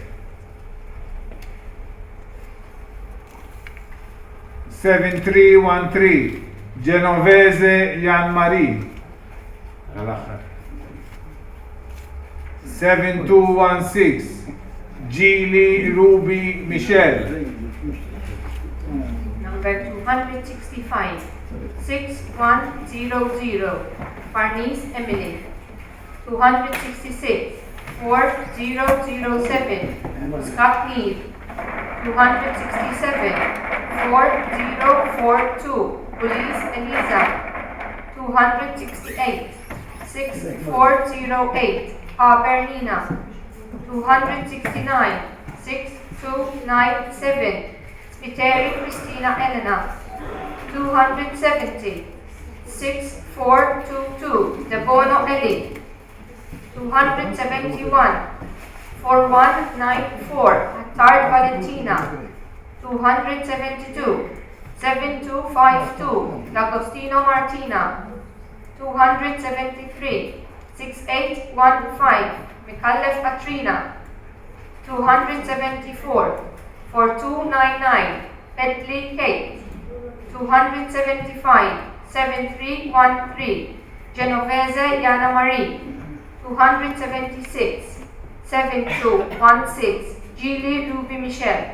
7313 Genovese Jan Marie. Tal-aħħar. 7216 Gili Ruby Michelle. Number 265 6100 Farnese Emily. 266 4007 Scott Neal. 267 4042 Police Eliza. 268 6408 Abernina. 269 6297 Spiteri Christina Elena. 270 6422 Debono Eli. 271 4194 Attard Valentina. 272 7252 D'Agostino Martina. 273 6815 Micallef Katrina. 274 4299 Pedley Kate. 275 7313 Genovese Jana Marie. 276 7216 Gili Ruby Michelle.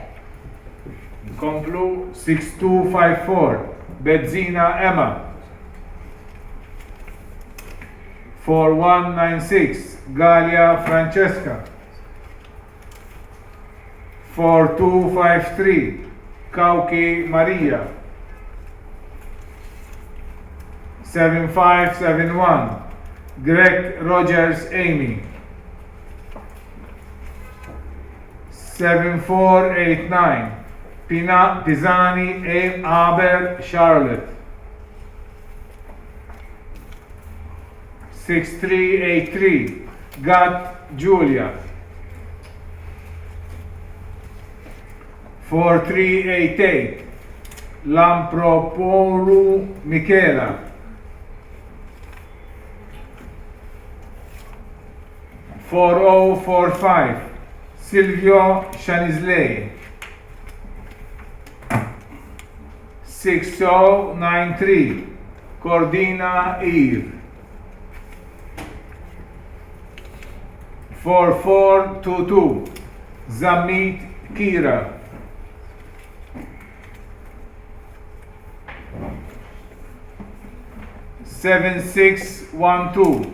Nkomplu 6254 Bezzina Emma. 4196 Galea Francesca. 4253 Cauchi Maria. 7571 Grech Rogers Amy. 7489 Pina Pisani Aber Charlotte. 6383 Gatt Julia. 4388 Lampropoulou Michela. 4045 Silvio Shanisley. 6093 Cordina Eve. 4422 Zammit Kira. 7612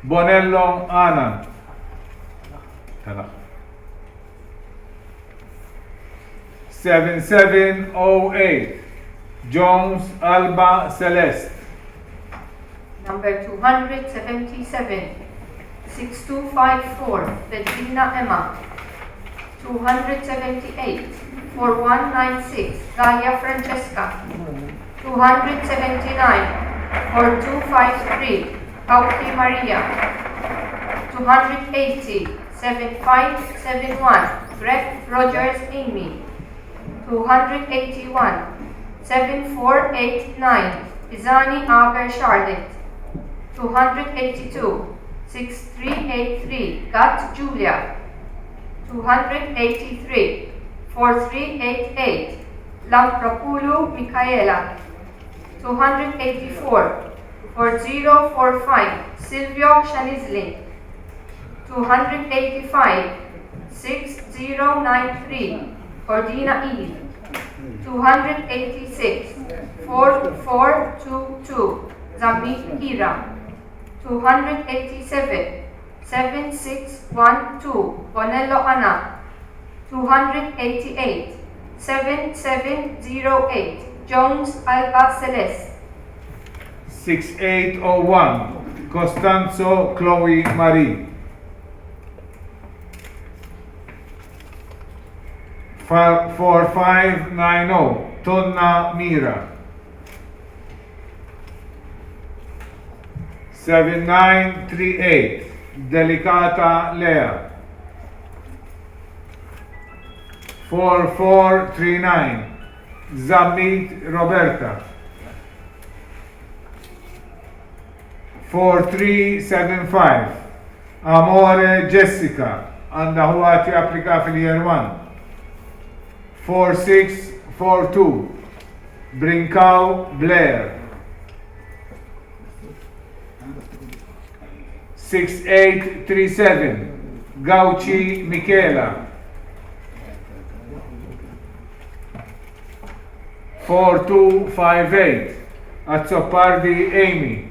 Bonello Anna. 7708 Jones Alba Celeste. Number 277 6254 Bedrina Emma. 278 4196 Gaia Francesca. 279 4253 Cauchi Maria. 280 7571 Greg Rogers Amy. 281 7489 Pisani Aber Charlotte. 282 6383 Gatt Julia. 283 4388 Lampropoulou Michaela. 284 4045 Silvio Shanisley 285 6093 Cordina Eve. 286 4422 Zammit Kira. 287 7612 Bonello Anna. 288 7708 Jones Alba Celeste. 6801 Costanzo Chloe Marie. 4590 Tonna Mira. 7938 Delicata Lea. 4439 Zammit Roberta. 4375. Amore Jessica, għandha ħuha qed japplika fil-Year 1. 4642, Brincau Blair. 6837, Gauci Michela. 4258, Azzopardi Amy.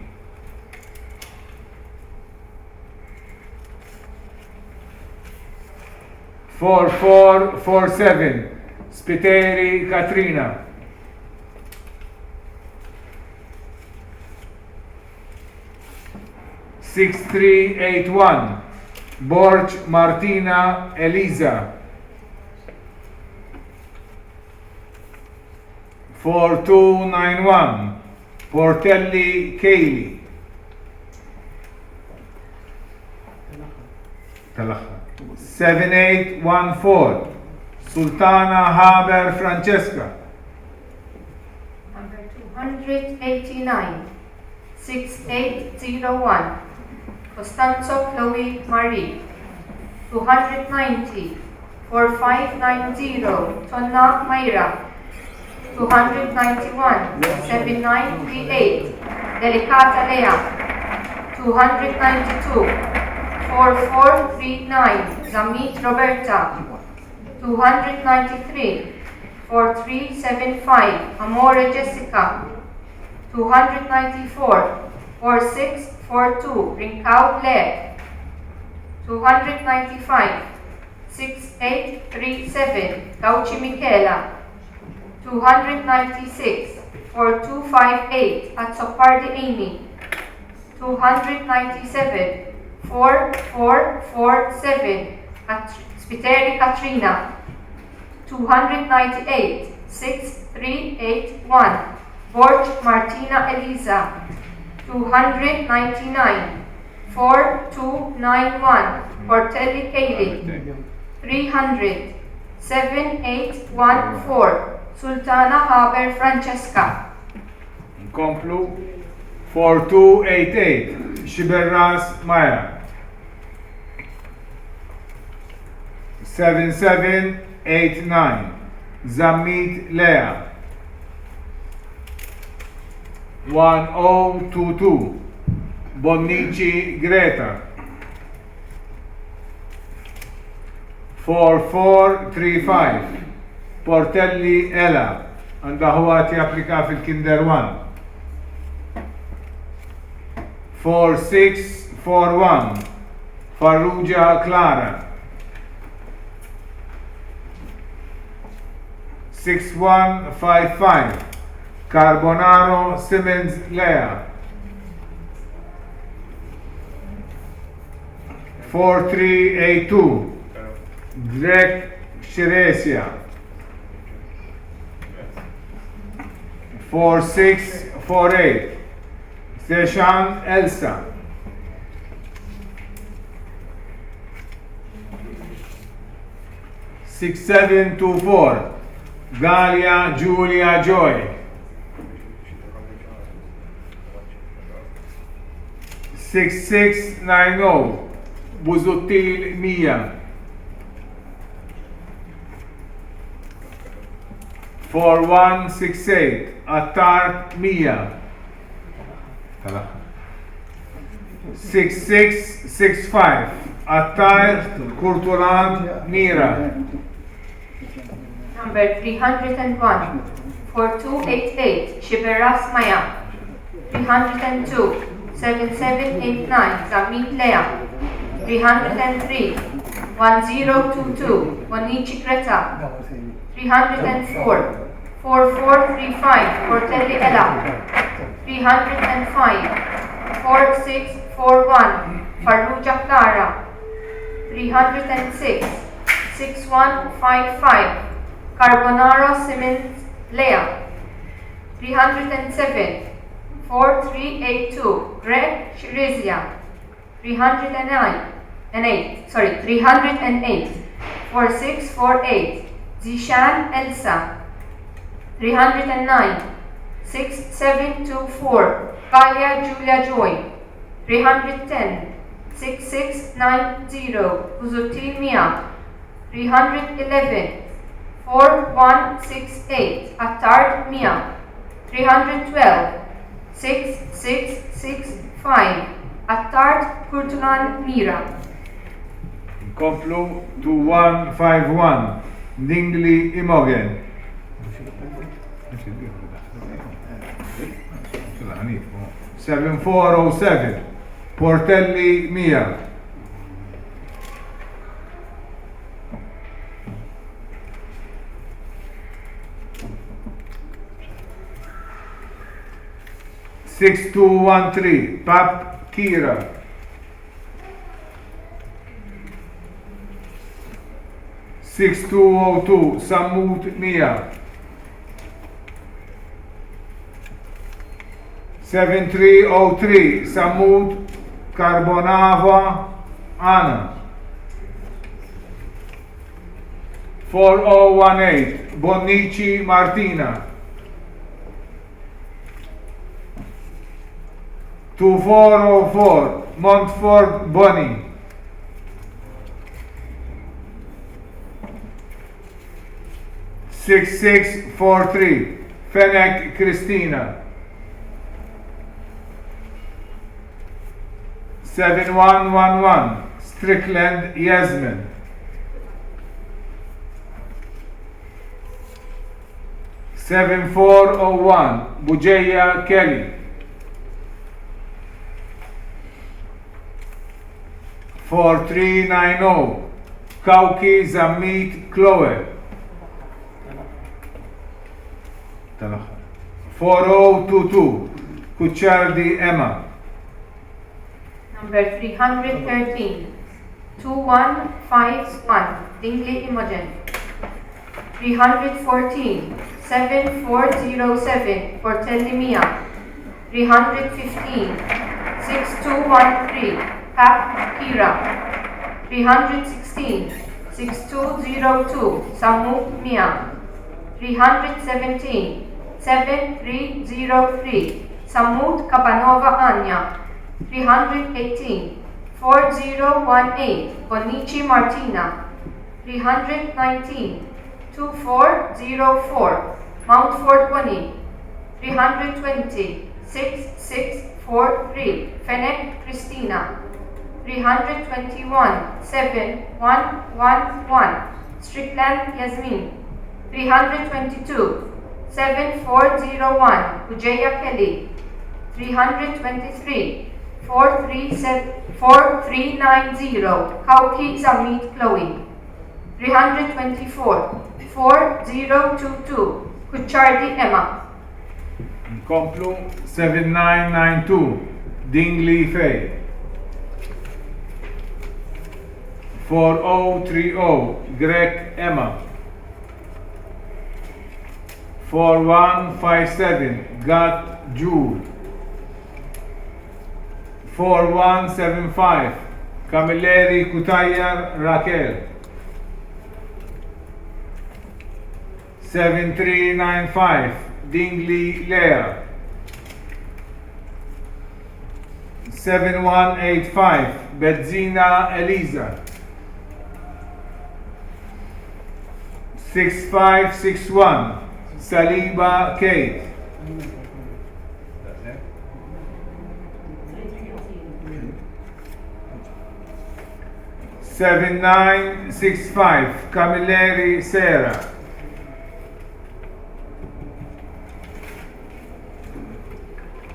4447, Spiteri Katrina. 6381, Borg Martina Elisa. 4291, Portelli Kaylee. Tal-aħħar. 7814, Sultana Haber Francesca. Number 289, 6801, Costanzo Chloe Marie. 290, 4590, Tonna Mayra. 291, 7938, Delicata Lea. 292, 4439, Zammit Roberta. 293, 4375, Amore Jessica. 294, 4642, Rincao Blair. 295, 6837, Gauci Michela. 296, 4258, Azzopardi Amy. 297, 4447, Spiteri Katrina. 298, 6381, Borg Martina Elisa. 299, 4291, Portelli Kaylee. 300, 7814, Sultana Haber Francesca. Nkomplu 4288, Xiberras Maja. 7789, Zammit Lea. 1022, Bonnici Greta. 4435, Portelli Ela, għandha ħuha qed japplika fil-Kinder 1. 4641, Farrugia Clara. 6155, Carbonaro Simmons Lea. 4382, Grech Xiresia. 4648, Zeshan Elsa. 6724, Galia Julia Joy. 6690, Busuttil Mia. 4168, Attard Mia. 6665, Attard Kurtulan Mira. Number 301, 4288, Xiberras Maya. 302, 7789, Zammit Lea. 303, 1022, Bonnici Greta. 304, 4435, Portelli Ella. 305, 4641, Farrugia Clara. 306, 6155, Carbonaro Simmons Lea. 307, 4382, Greg Shirizia. 309, and 8, sorry, 308, 4648, Zishan Elsa. 309, 6724, Kalia Julia Joy. 310, 6690 Busuttil Mia 311 4168 Attard Mia 312 6665 Attard Kurtulan Mira. Nkomplu 2151 Dingli Imogen. 7407 Portelli Mia. 6213 Pap Kira. 6202 Sammut Mia. 7303 Sammut Carbonava Anna. 4018 Bonnici Martina. 2404 Montfort Bonnie. 6643 Fenech Christina. 7111 Strickland Yasmin. 7401 Bugeja Kelly. 4390 Cauchi Zammit Chloe. Tal-aħħar. 4022 Cucciardi Emma. Number 313 2151 Dingley Imogen. 314 7407 Portelli Mia. 315 6213 Pap Kira. 316 6202 Sammut Mia. 317 7303 Sammut Kabanova Anya. 318 4018 Bonnici Martina. 319 2404 Mountfort Bonnie. 320 6643 Fenech Christina. 321 7111 Strickland Yasmin. 322 7401 Bugeja Kelly. 323 4390 Cauchi Zammit Chloe. 324 4022 Cucciardi Emma. Nkomplu 7992 Dingley Faye. 4030 Grech Emma. 4157 Gatt Jule. 4175 Camilleri Cutajar Raquel. 7395 Dingley Lea. 7185 Bezzina Elisa. 6561 Saliba Kate. 7965 Camilleri Sarah.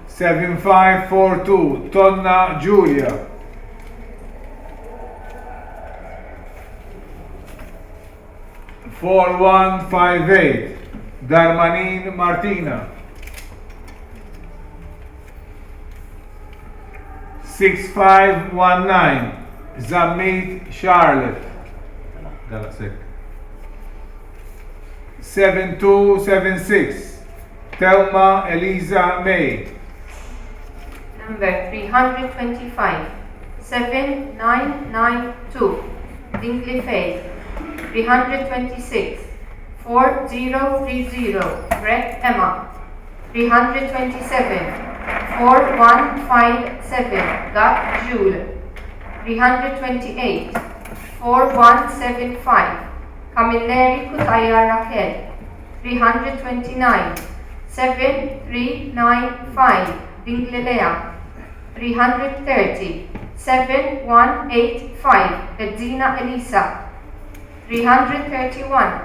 7542 Tonna Giulia. 4158 Darmanin Martina. 6519 Zammit Charlotte. Daqshekk. 7276 Thelma Eliza May. Number 325 7992 Dingley Faye. 326 4030 Grech Emma. 327 4157 Gatt Jules. 328, 4175, Camilleri Cutajar Raquel, 329, 7395, Dingli Lea, 330, 7185, Bezzina Elisa, 331,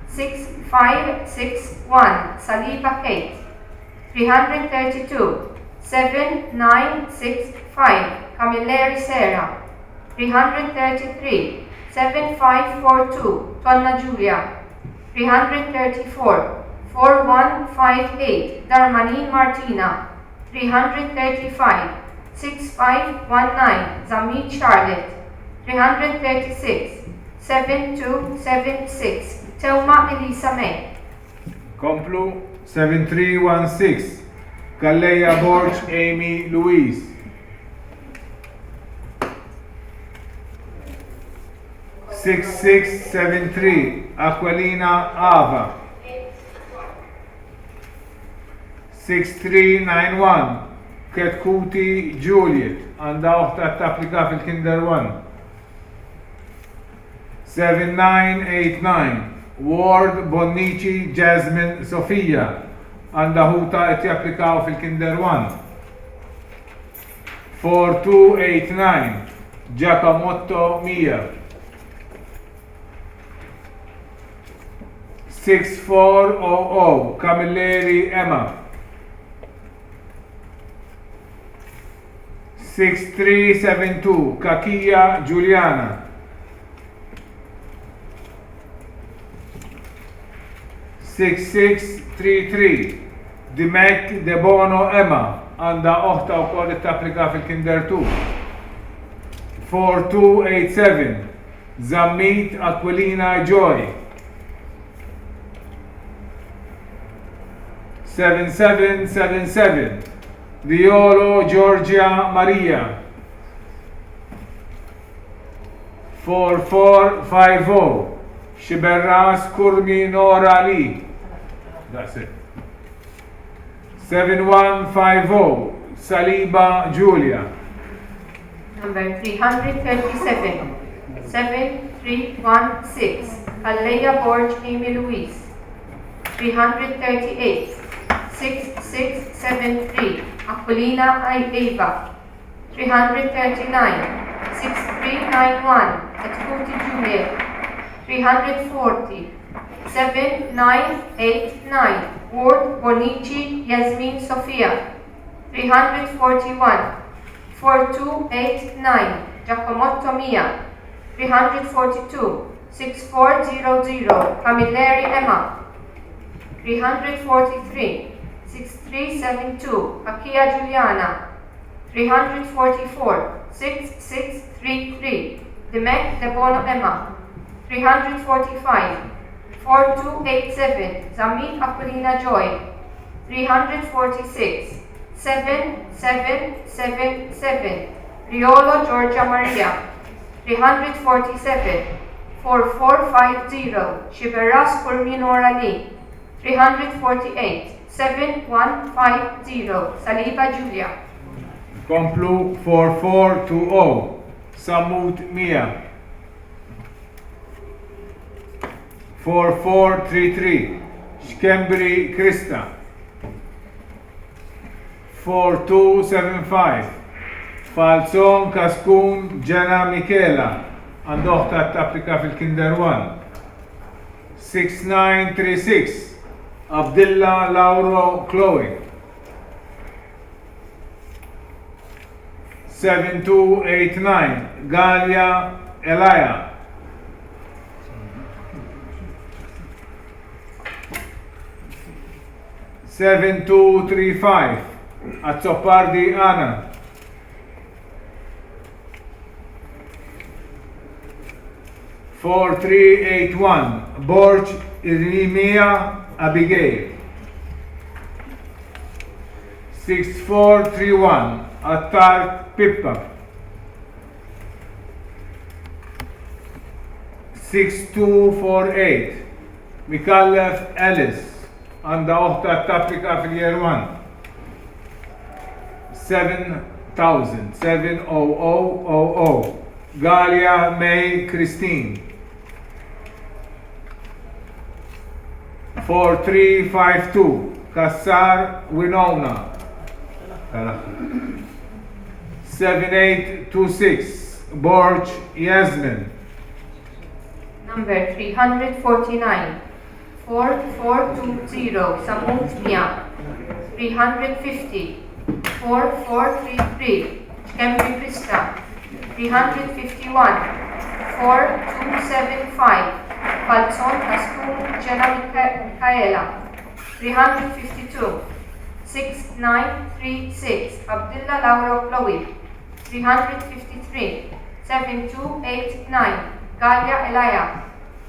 6561, Saliba Kate, 332, 7965, Camilleri Sarah, 333, 7542, Tonna Julia, 334, 4158, Darmanin Martina, 335, 6519, Zammit Charlotte, 336, 7276, Teuma Elisa May. Komplu 7316, Calleja Borg Amy Louise. 6673, Aquilina Ava. 6391, Ketkuti Juliet, għandha oħta tapplika fil-Kinder 1. 7989, Ward Bonnici Jasmine Sofia, għandha ħuta qed japplikaw fil-Kinder 1. 4289, Giacomotto Mia. 6400, Camilleri Emma. 6372, Kakia Giuliana. 6633, Dimech Debono Emma, għandha oħta wkoll li tapplika fil-Kinder 2. 4287, Zammit Aquilina Joy. 7777, Riolo Georgia Maria. 4450, Xiberras Curmi Nora Lee. That's it. 7150, Saliba Julia. Number 337, 7316, Calleja Borg Amy Louise. 338, 6673, Aquilina Eva. 339, 6391, Etkuti Juliet. 340, 7989, Ward Bonici Yasmin Sofia. 341, 4289, Giacomotto Mia. 342, 6400, Camilleri Emma. 343, 6372, Akia Giuliana. 344, 6633, Dimech Debono Emma. 345, 4287, Zammit Aquilina Joy. 346, 7777, Riolo Georgia Maria. 347, 4450, Xiberras Curmi Nora Lee. 348, 7150, Saliba Julia. Komplu 4420, Sammut Mia. 4433, Schembri Krista. 4275, Falzon Kaskun Ġena Michela, għandha oħta tapplika fil-Kinder 1. 6936, Abdilla Lauro Chloe. 7289, Galia Elia. 7235, Azzopardi Anna. 4381, Borg Irimia Abigail. 6431, Attard Pippa. 6248, Micallef Alice, għandha oħta tapplika fil-year 1. 7000, 70000. Galea May Christine. 4352 Cassar Winona. 7826 Borg Yasmin. Number 349 4420 Samut Mia. 350 4433 Schembri Krista. 351 4275 Falzon Astun Ġena Michaela. 352 6936 Abdilla Lauro Chloe. 353 7289 Gallia Elia.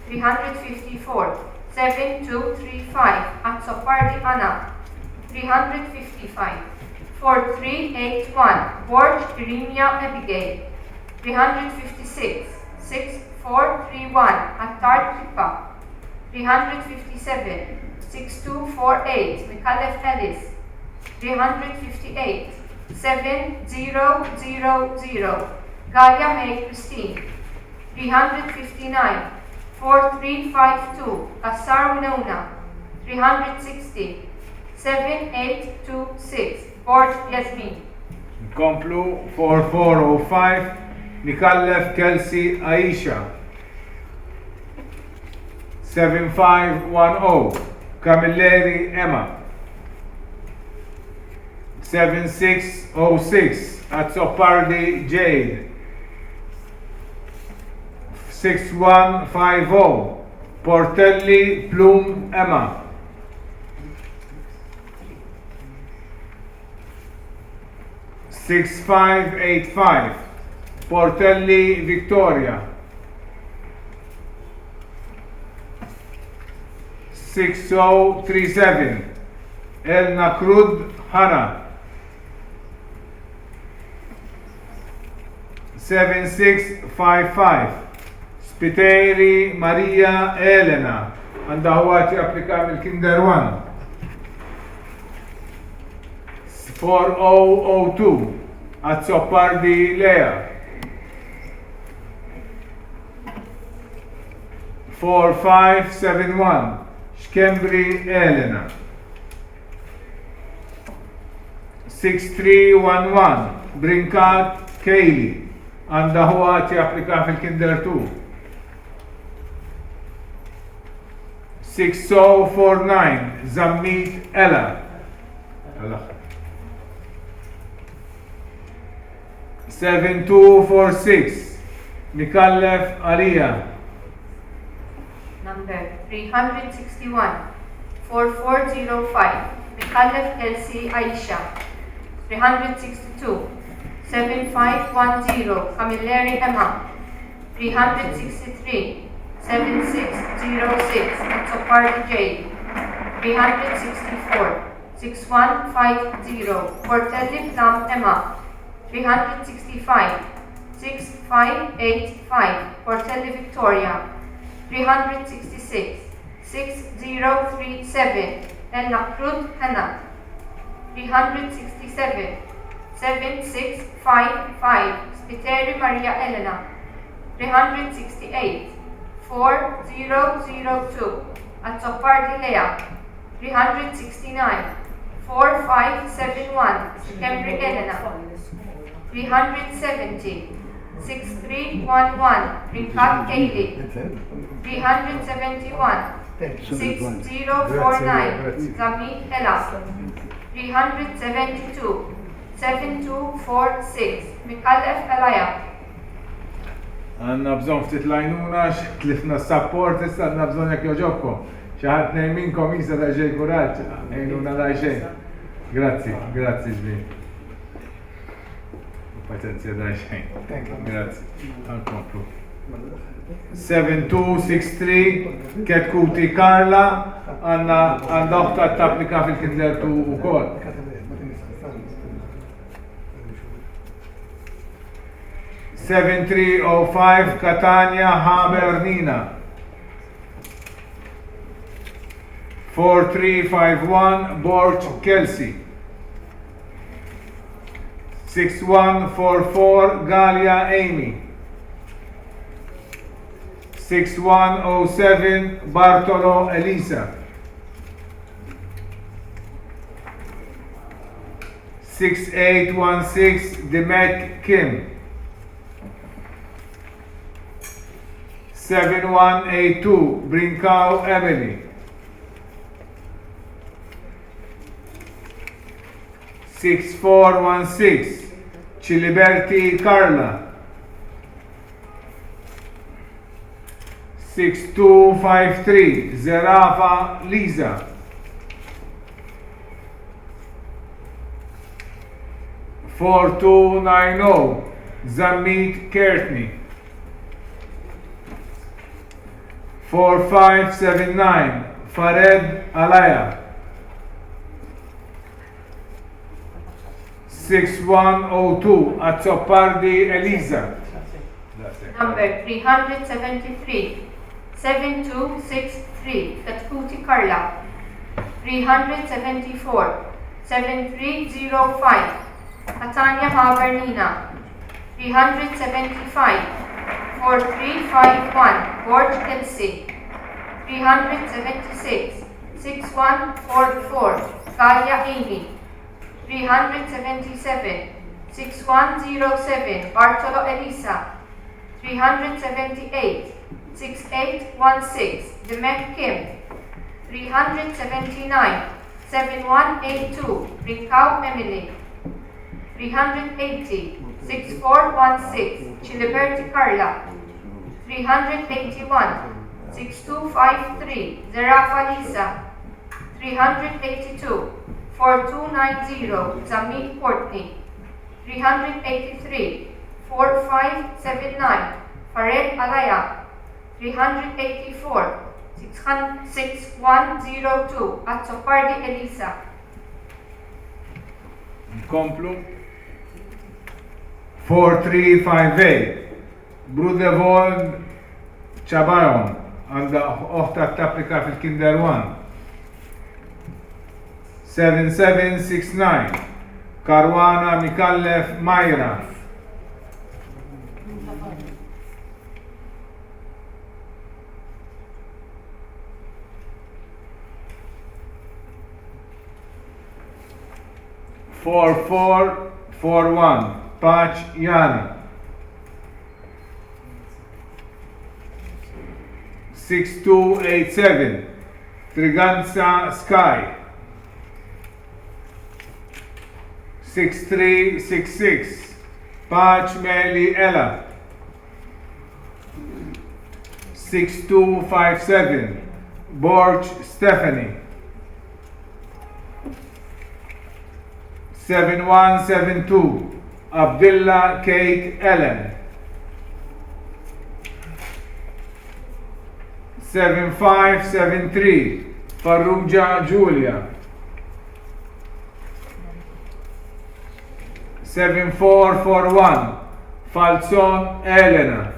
354 7235 Azzopardi Anna. 355 4381 Borg Irimia Abigail. 356 6431 Attard Pippa. 357 6248 Micallef Ellis. 358 7000 Galea May Christine. 359 4352 Cassar Winona. 360 7826 Borg Yasmin. Nkomplu 4405 Micallef Kelsey Aisha. 7510 Camilleri Emma. 7606 Azzopardi Jade. 6150 Portelli Plum Emma. 6585 Portelli Victoria. 6037 Elna Krud Hanna. 7655 Spiteri Maria Elena. Għandha ħuha japplika mill-Kinder 1. 4002 Azzopardi Lea. 4571 Schembri Elena. 6311 Brincat Kaylee. Għandha ħuha japplika fil-Kinder 2. 6049 Zammit Ella. 7246 Micallef Alija. Number 361 4405 Micallef Elsie Aisha. 362 7510 Camilleri Emma. 363 7606 Azzopardi Jade. 364 6150 Portelli Plum Emma. 365 6585 Portelli Victoria. 366 6037 Elna Crud Hannah. 367 7655 Spiteri Maria Elena. 368 4002 Azzopardi Lea. 369 4571 Schembri Elena. 370 6311 Brincat Kaylee. 371 6049 Zammit Ella. 372 7246 Micallef Elia. Għandna bżonn ftit l-għajnuna, tlifna s-support, issa għandna bżonn jekk jogħġobkom. Xi ħadd tnejn minnkom jisa daqsxejn kuraġġ, għinuna daqsxejn. Grazzi, grazzi ġbir. Paċenzja daqsxejn. Grazzi. Nkomplu. 7263 Ketkuti Karla għandna għandha oħta tapplika fil-Kinder 2 ukoll. 7305 Catania Haber Nina. 4351 Borg Kelsey. 6144 Galea Amy. 6107 Bartolo Elisa. 6816 Dimech Kim. 7182 Brincau Emily. 6416 Ciliberti Carla. 6253 Zerafa Lisa. 4290 Zammit Kertney. 4579 Fared Alaya. 6102 Azzopardi Elisa. Number 373, 7263, Katkuti Carla. 374, 7305, Catania Habernina. 375, 4351, Gorge Kelsey. 376, 6144, Gaia Amy. 377, 6107, Bartolo Elisa. 378, 6816, Demek Kim. 379, 7182, Rincao Emily. 380, 6416, Chiliberti Carla. 381, 6253, Zerafa Lisa. 382, 4290, Zammit Courtney. 383, 4579, Fared Alaya. 384, 6102, Azzopardi Elisa. Nkomplu. 4358 Brudevol Chabayon għandha oħta tapplika fil-Kinder 1. 7769 Caruana Micallef Majra. 4441 Paċ Jana. 6287 Triganza Sky. 6366 Paċ Meli Ella. 6257 Borg Stephanie. 7172 Abdilla Kate Ellen. 7573 Farrugia Julia. 7441 Falzon Elena.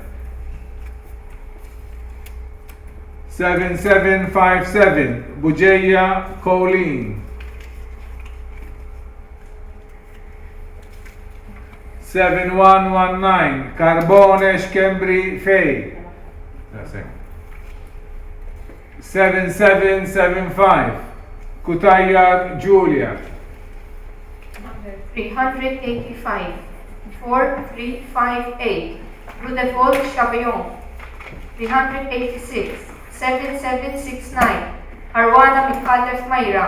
7757 Bugeja Colleen. 7119 Carbone Schembri Fej. 7775 Cutajar Julia. Number 385, 4358, Rudevol Chabayon. 386, 7769, Caruana Micallef Majra.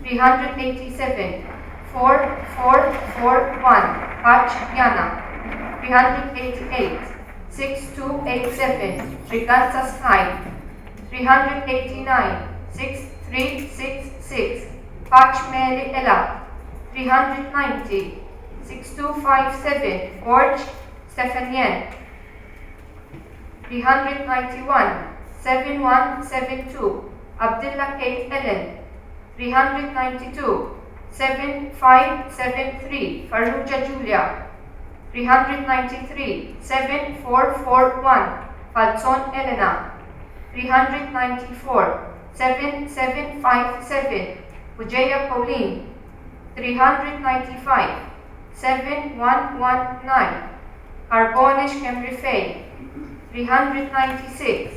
387, 4441, Paċ Jana. 388, 6287, Triganza Sky. 389, 6366, Paċ Meli Ela. 390, 6257, Gorge Stefanien. 391, 7172, Abdilla Kate Ellen. 392, 7573, Farrugia Julia. 393, 7441, Falzon Elena. 394, 7757, Bugeja Pauline. 395, 7119, Carbone Schembri Fay. 396,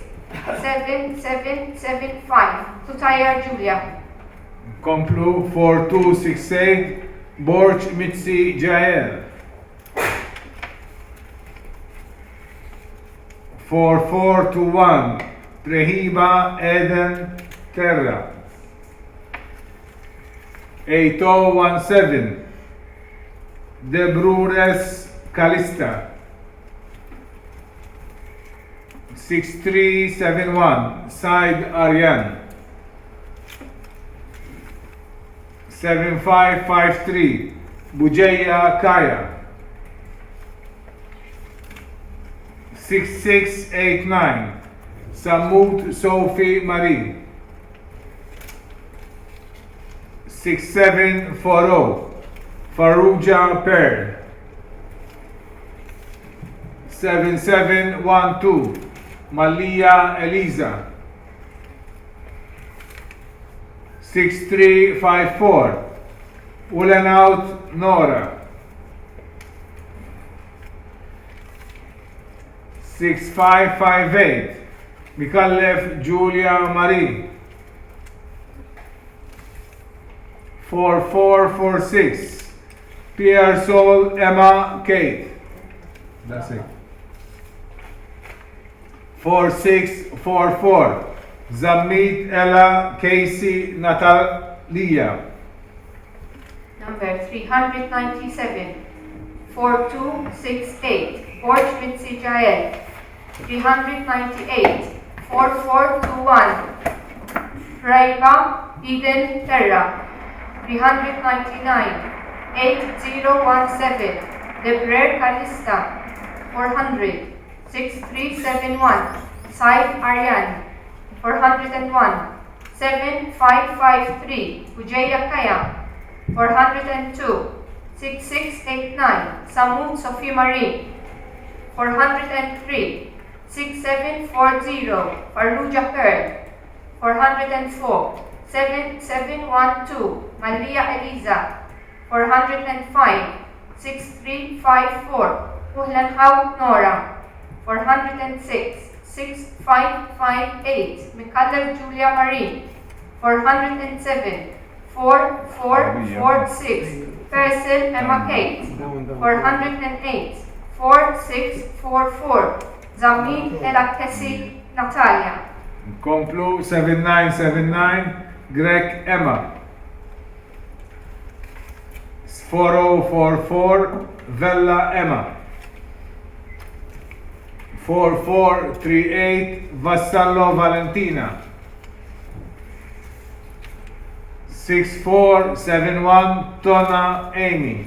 7775, Cutajar Julia. Nkomplu 4268 Borg Mizzi Jael. 4421 Prehiba Eden Terra. 8017 Debrures Calista. 6371 Said Aryan. 7553 Bugeja Kaya. 6689 Sammut Sophie Marie. 6740 Farrugia Pearl. 7712 Mallia Eliza. 6354 Ulenaut Nora. 6558 Micallef Julia Marie. 4446 Pierre Sol Emma Kate. That's it. 4644 Zammit Ella Casey Natalia. Number 397, 4268, Borg Mizzi Jael. 398, 4421, Raiba Eden Terra. 399, 8017, Debrer Calista. 400, 6371, Said Aryan. 401, 7553, Bugeja Kaya. 402, 6689, Sammut Sophie Marie. 403, 6740, Farrugia Pearl. 404, 7712, Malia Eliza. 405, 6354, Uhlenhaut Nora. 406, 6558, Micallef Julia Marie. 407, 4446, Persil Emma Kate. 408, 4644, Zammit Ella Kessi Natalia. Nkomplu 7979 Grech Emma. 4044 Vella Emma. 4438 Vassallo Valentina. 6471 Tona Amy.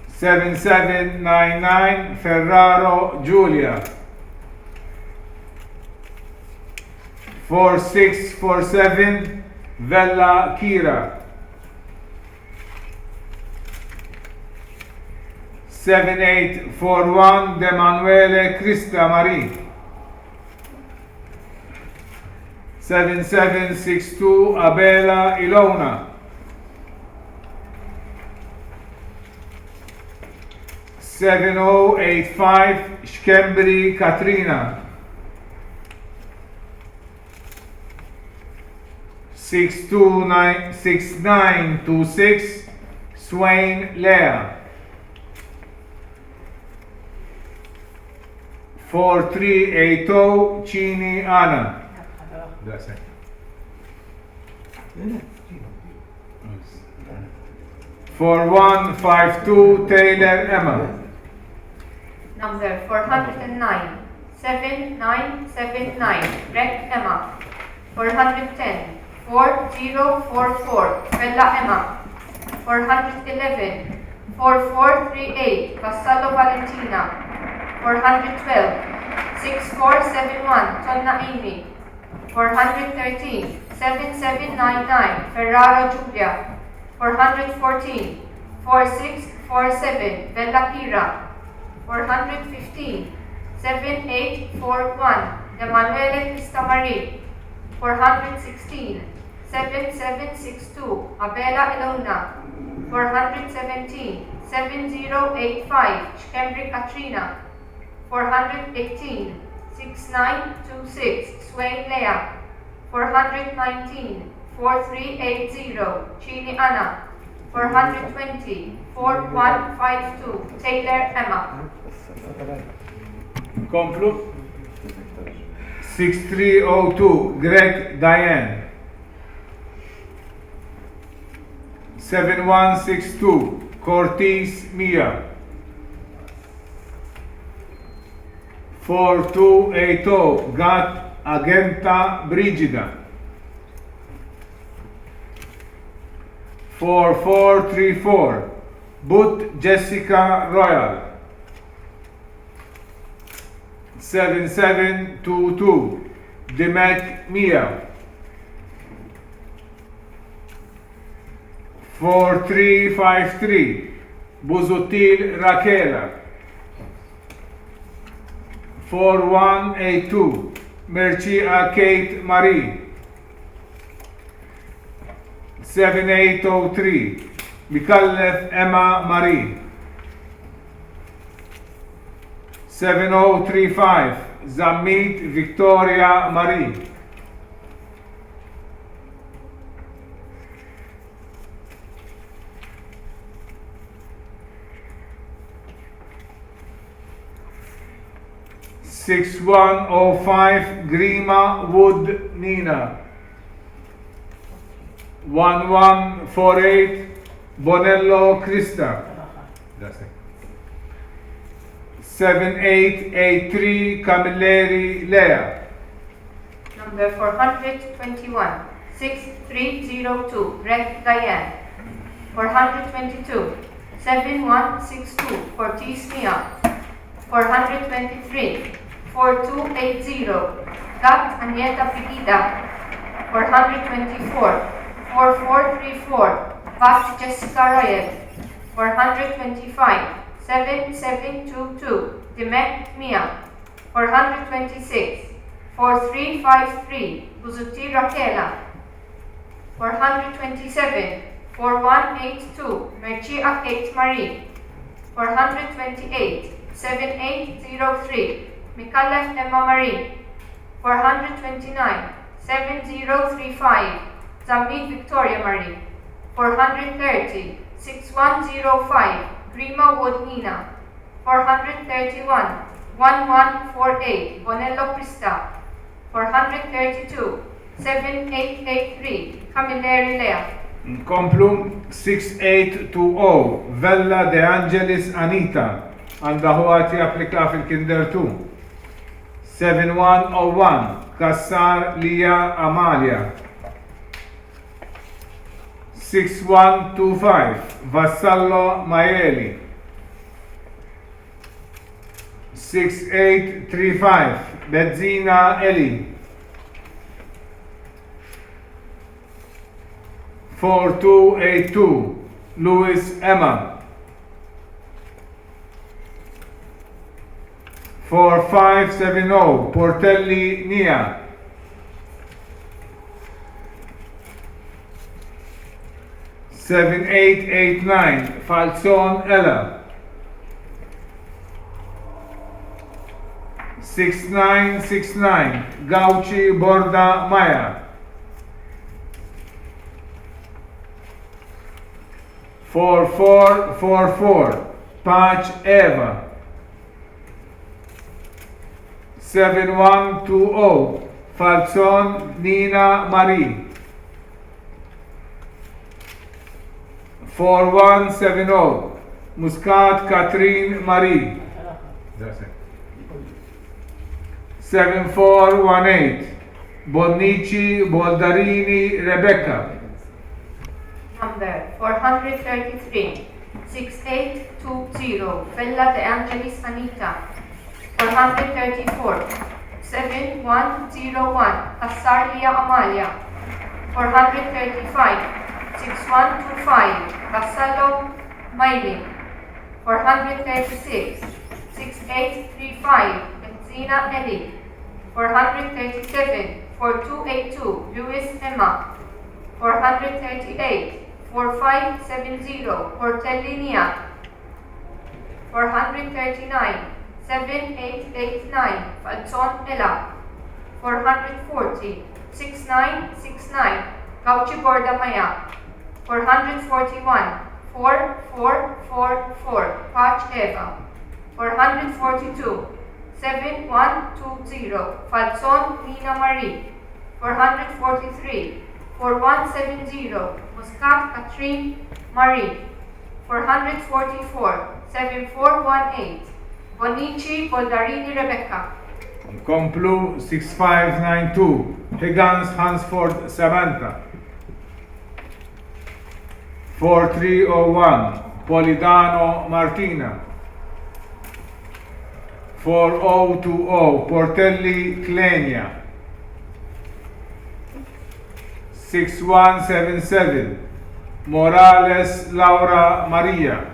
7799 Ferraro Giulia. 4647 Vella Kira. 7841 Demanuele Krista Marie. 7762 Abela Ilona. 7085 Schembri Katrina. 6926 Swain Lea. 4380 Cini Anna. That's it. 4152 Taylor Emma. Number 409, 7979, Grech Emma. 410, 4044, Vella Emma. 411, 4438, Vassallo Valentina. 412, 6471, Tonna Amy. 413, 7799, Ferraro Giulia. 414, 4647, Vella Kira. 415, 7841, Emanuele Cristamarie. 416, 7762, Abela Ilona. 417, 7085, Schembri Katrina. 418, 6926, Swain Lea. 419, 4380, Cini Anna. 420, 4152, Taylor Emma. Komplu. 6302, Greg Diane. 7162, Cortez Mia. 4280, Gat Agenta Brigida. 4434, But Jessica Royal. 7722, Dimek Mia. 4353, Busuttil Rakela. 4182, Mercia Kate Marie. 7803, Micallef Emma Marie. 7035, Zammit Victoria Marie. 6105 Grima Wood Nina. 1148 Bonello Krista. 7883 Camilleri Lea. Number 421, 6302, Greg Diane. 422, 7162, Fortis Mia. 423, 4280, Gat Agneta Brigida. 424, 4434, Bat Jessica Royal. 425, 7722, Demet Mia. 426, 4353, Buzuti Rakela. 427, 4182, Mercia Kate Marie. 428, 7803, Micallef Emma Marie. 429, 7035, Zammit Victoria Marie. 430, 6105, Grima Wood Nina. 431, 1148, Bonello Krista. 432, 7883, Camilleri Lea. Nkomplu 6820, Vella De Angelis Anita, għandha ħuha qed japplika fil-Kinder 2. 7101, Cassar Lia Amalia. 6125, Vassallo Maeli. 6835, Bezzina Eli. 4282, Lewis Emma. 4570, Portelli Nia. 7889, Falzon Ella. 6969, Gauci Borda Maya. 4444, Paċ Eva. 7120, Falzon Nina Marie. 4170, Muscat Katrin Marie. 7418, Bonnici Boldarini Rebecca. Number 433, 6820, Vella De Angelis Anita. 434, 7101, Cassarlia Amalia. 435, 6125, Vassallo Miley. 436, 6835, Benzina Eli. 437, 4282, Lewis Emma. 438, 4570 Portelli Nia. 439, 7889 Falzon Ela. 440, 6969 Gauci Borda Maja. 441, 4444 Pace Eva. 442, 7120 Falzon Nina Marie. 443, 4170 Muscat Katrin Marie. 444, 7418 Bonnici Boldarini Rebecca. Nkomplu 6592 Higgins Hansford Samantha. 4301 Polidano Martina. 4020 Portelli Clenia. 6177 Morales Laura Maria.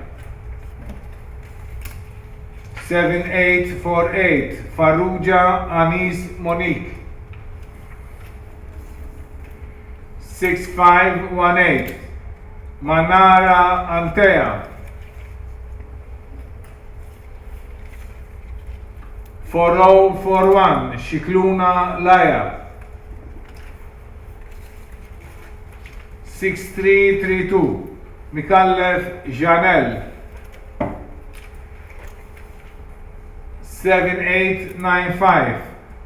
7848 Farrugia Anis Monique. 6518 Manara Antea. 4041 Scicluna Laja. 6332 Micallef Janelle. 7895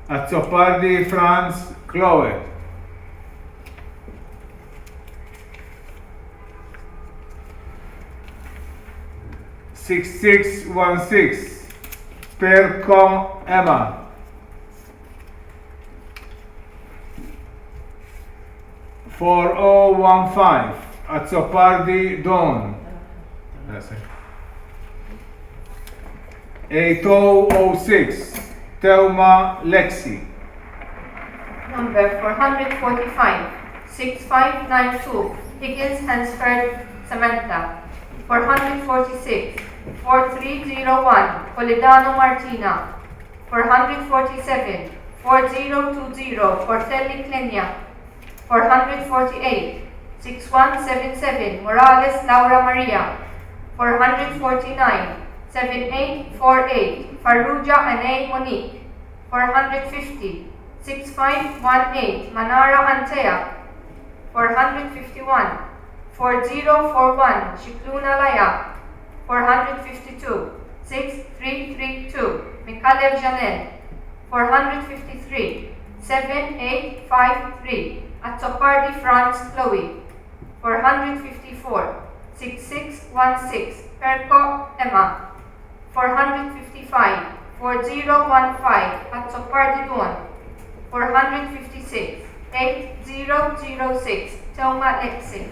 Azzopardi Franz Chloe. 6616 Perco Emma. 4015 Azzopardi Dawn. That's it. 8006 Theuma Lexi. Number 445, 6592 Higgins Hansford Samantha. 446, 4301 Polidano Martina. 447, 4020 Portelli Clenia. 448, 6177 Morales Laura Maria. 449, 7848 Farrugia Ane Monique. 450, 6518 Manara Antea. 451, 4041 Scicluna Laya. 452, 6332 Micallef Janelle. 453, 7853 Azzopardi Franz Chloe. 454, 6616 Perco Emma. 455, 4015 Azzopardi Dawn. 456, 8006 Theuma Lexi.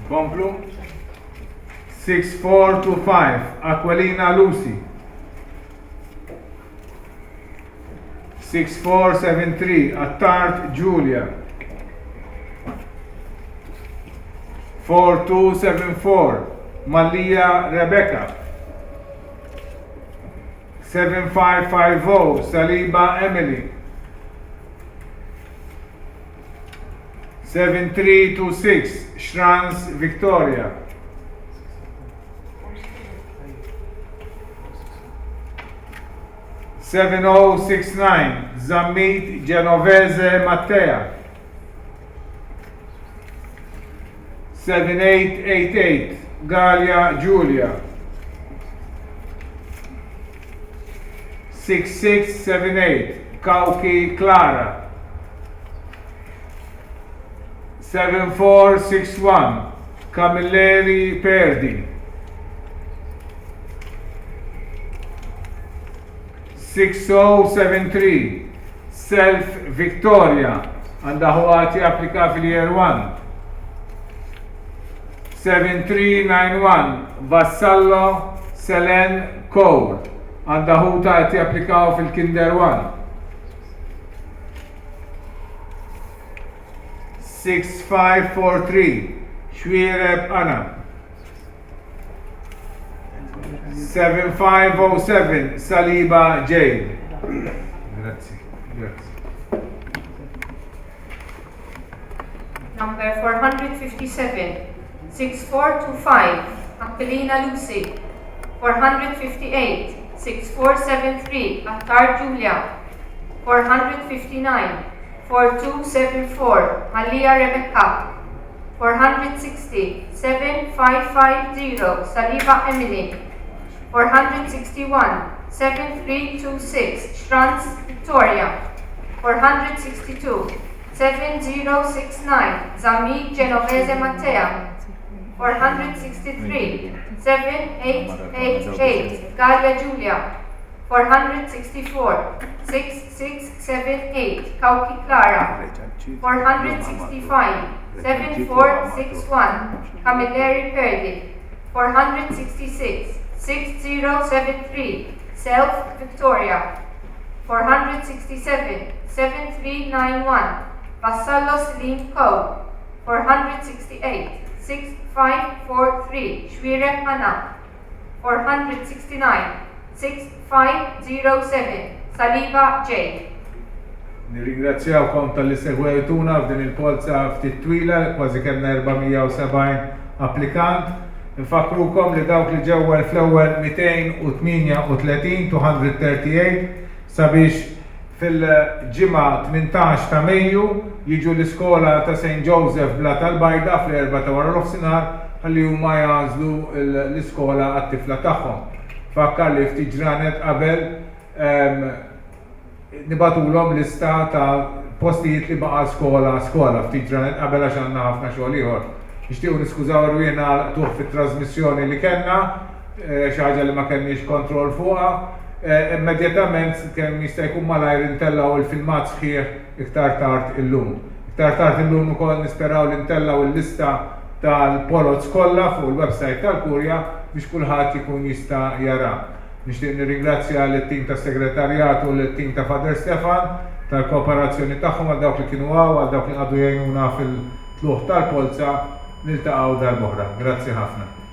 Komplu. 6425 Aquilina Lucy. 6473 Attard Julia. 4274 Mallia Rebecca. 7550 Saliba Emily. 7326 Schranz Victoria. 7069 Zammit Genovese Mattea. 7888 Galea Julia. 6678 Cauchi Clara. 7461 Camilleri Perdi. 6073 Self Victoria għandha ħuha japplika fil-Year 1. 7391 Vassallo Selen Cole għandha ħuta qed japplikaw fil-Kinder 1. 6543 Xuereb Anna. 7507 Saliba Jade. Grazzi, grazzi. Number 457, 6425, Aquilina Lucy. 458, 6473, Attard Julia. 459, 4274, Mallia Rebecca. 460, 7550, Saliba Emily. 461, 7326, Schranz Victoria. 462, 7069, Zammit Genovese Mattea. 463, 7888, Gallia Giulia. 464, 6678, Cauchi Clara. 465, 7461, Camilleri Perdi. 466, 6073, Self Victoria. 467, 7391, Vassallo Celine Co. 468, 6543, Xuereb Anna. 469, 6507, Saliba J. Nirringrazzjawkom talli segwejtuna f'din il-polza ftit twila, kważi kellna 470 applikant. Infakkrukom li dawk li ġew fl-ewwel 238, 238, sabiex fil-Ġimgħa 18 ta' Mejju jiġu l-iskola ta' Saint Joseph Blata l-Bajda fl-erbgħa ta' waranofsinhar ħalli huma jagħżlu l-iskola għat-tifla tagħhom. Fakkar li ftit ġranet qabel nibagħtulhom lista ta' postijiet li baqa' skola skola ftit ġranet qabel għax għandna ħafna xogħol ieħor. Nixtiequ niskużaw rwieħna għal qtugħ fit-trażmissjoni li kellna, xi ħaġa li ma kellniex kontroll fuqha. Immedjatament kemm jista' jkun malajr intellgħu il-filmat sħiħ iktar tard illum. Iktar tard illum ukoll nisperaw li ntellgħu l-lista tal-poloz kollha fuq il-website tal-Kurja biex kulħadd ikun jista' jara. Nixtieq nirringrazzja lit-tim tas-segretarjat u lit-tim ta' Father Stefan tal-kooperazzjoni tagħhom għal dawk li kienu hawn, għal dawk li qagħdu jgħinuna fil-tlugħ tal-polza. Niltaqgħu darb'oħra. Grazzi ħafna.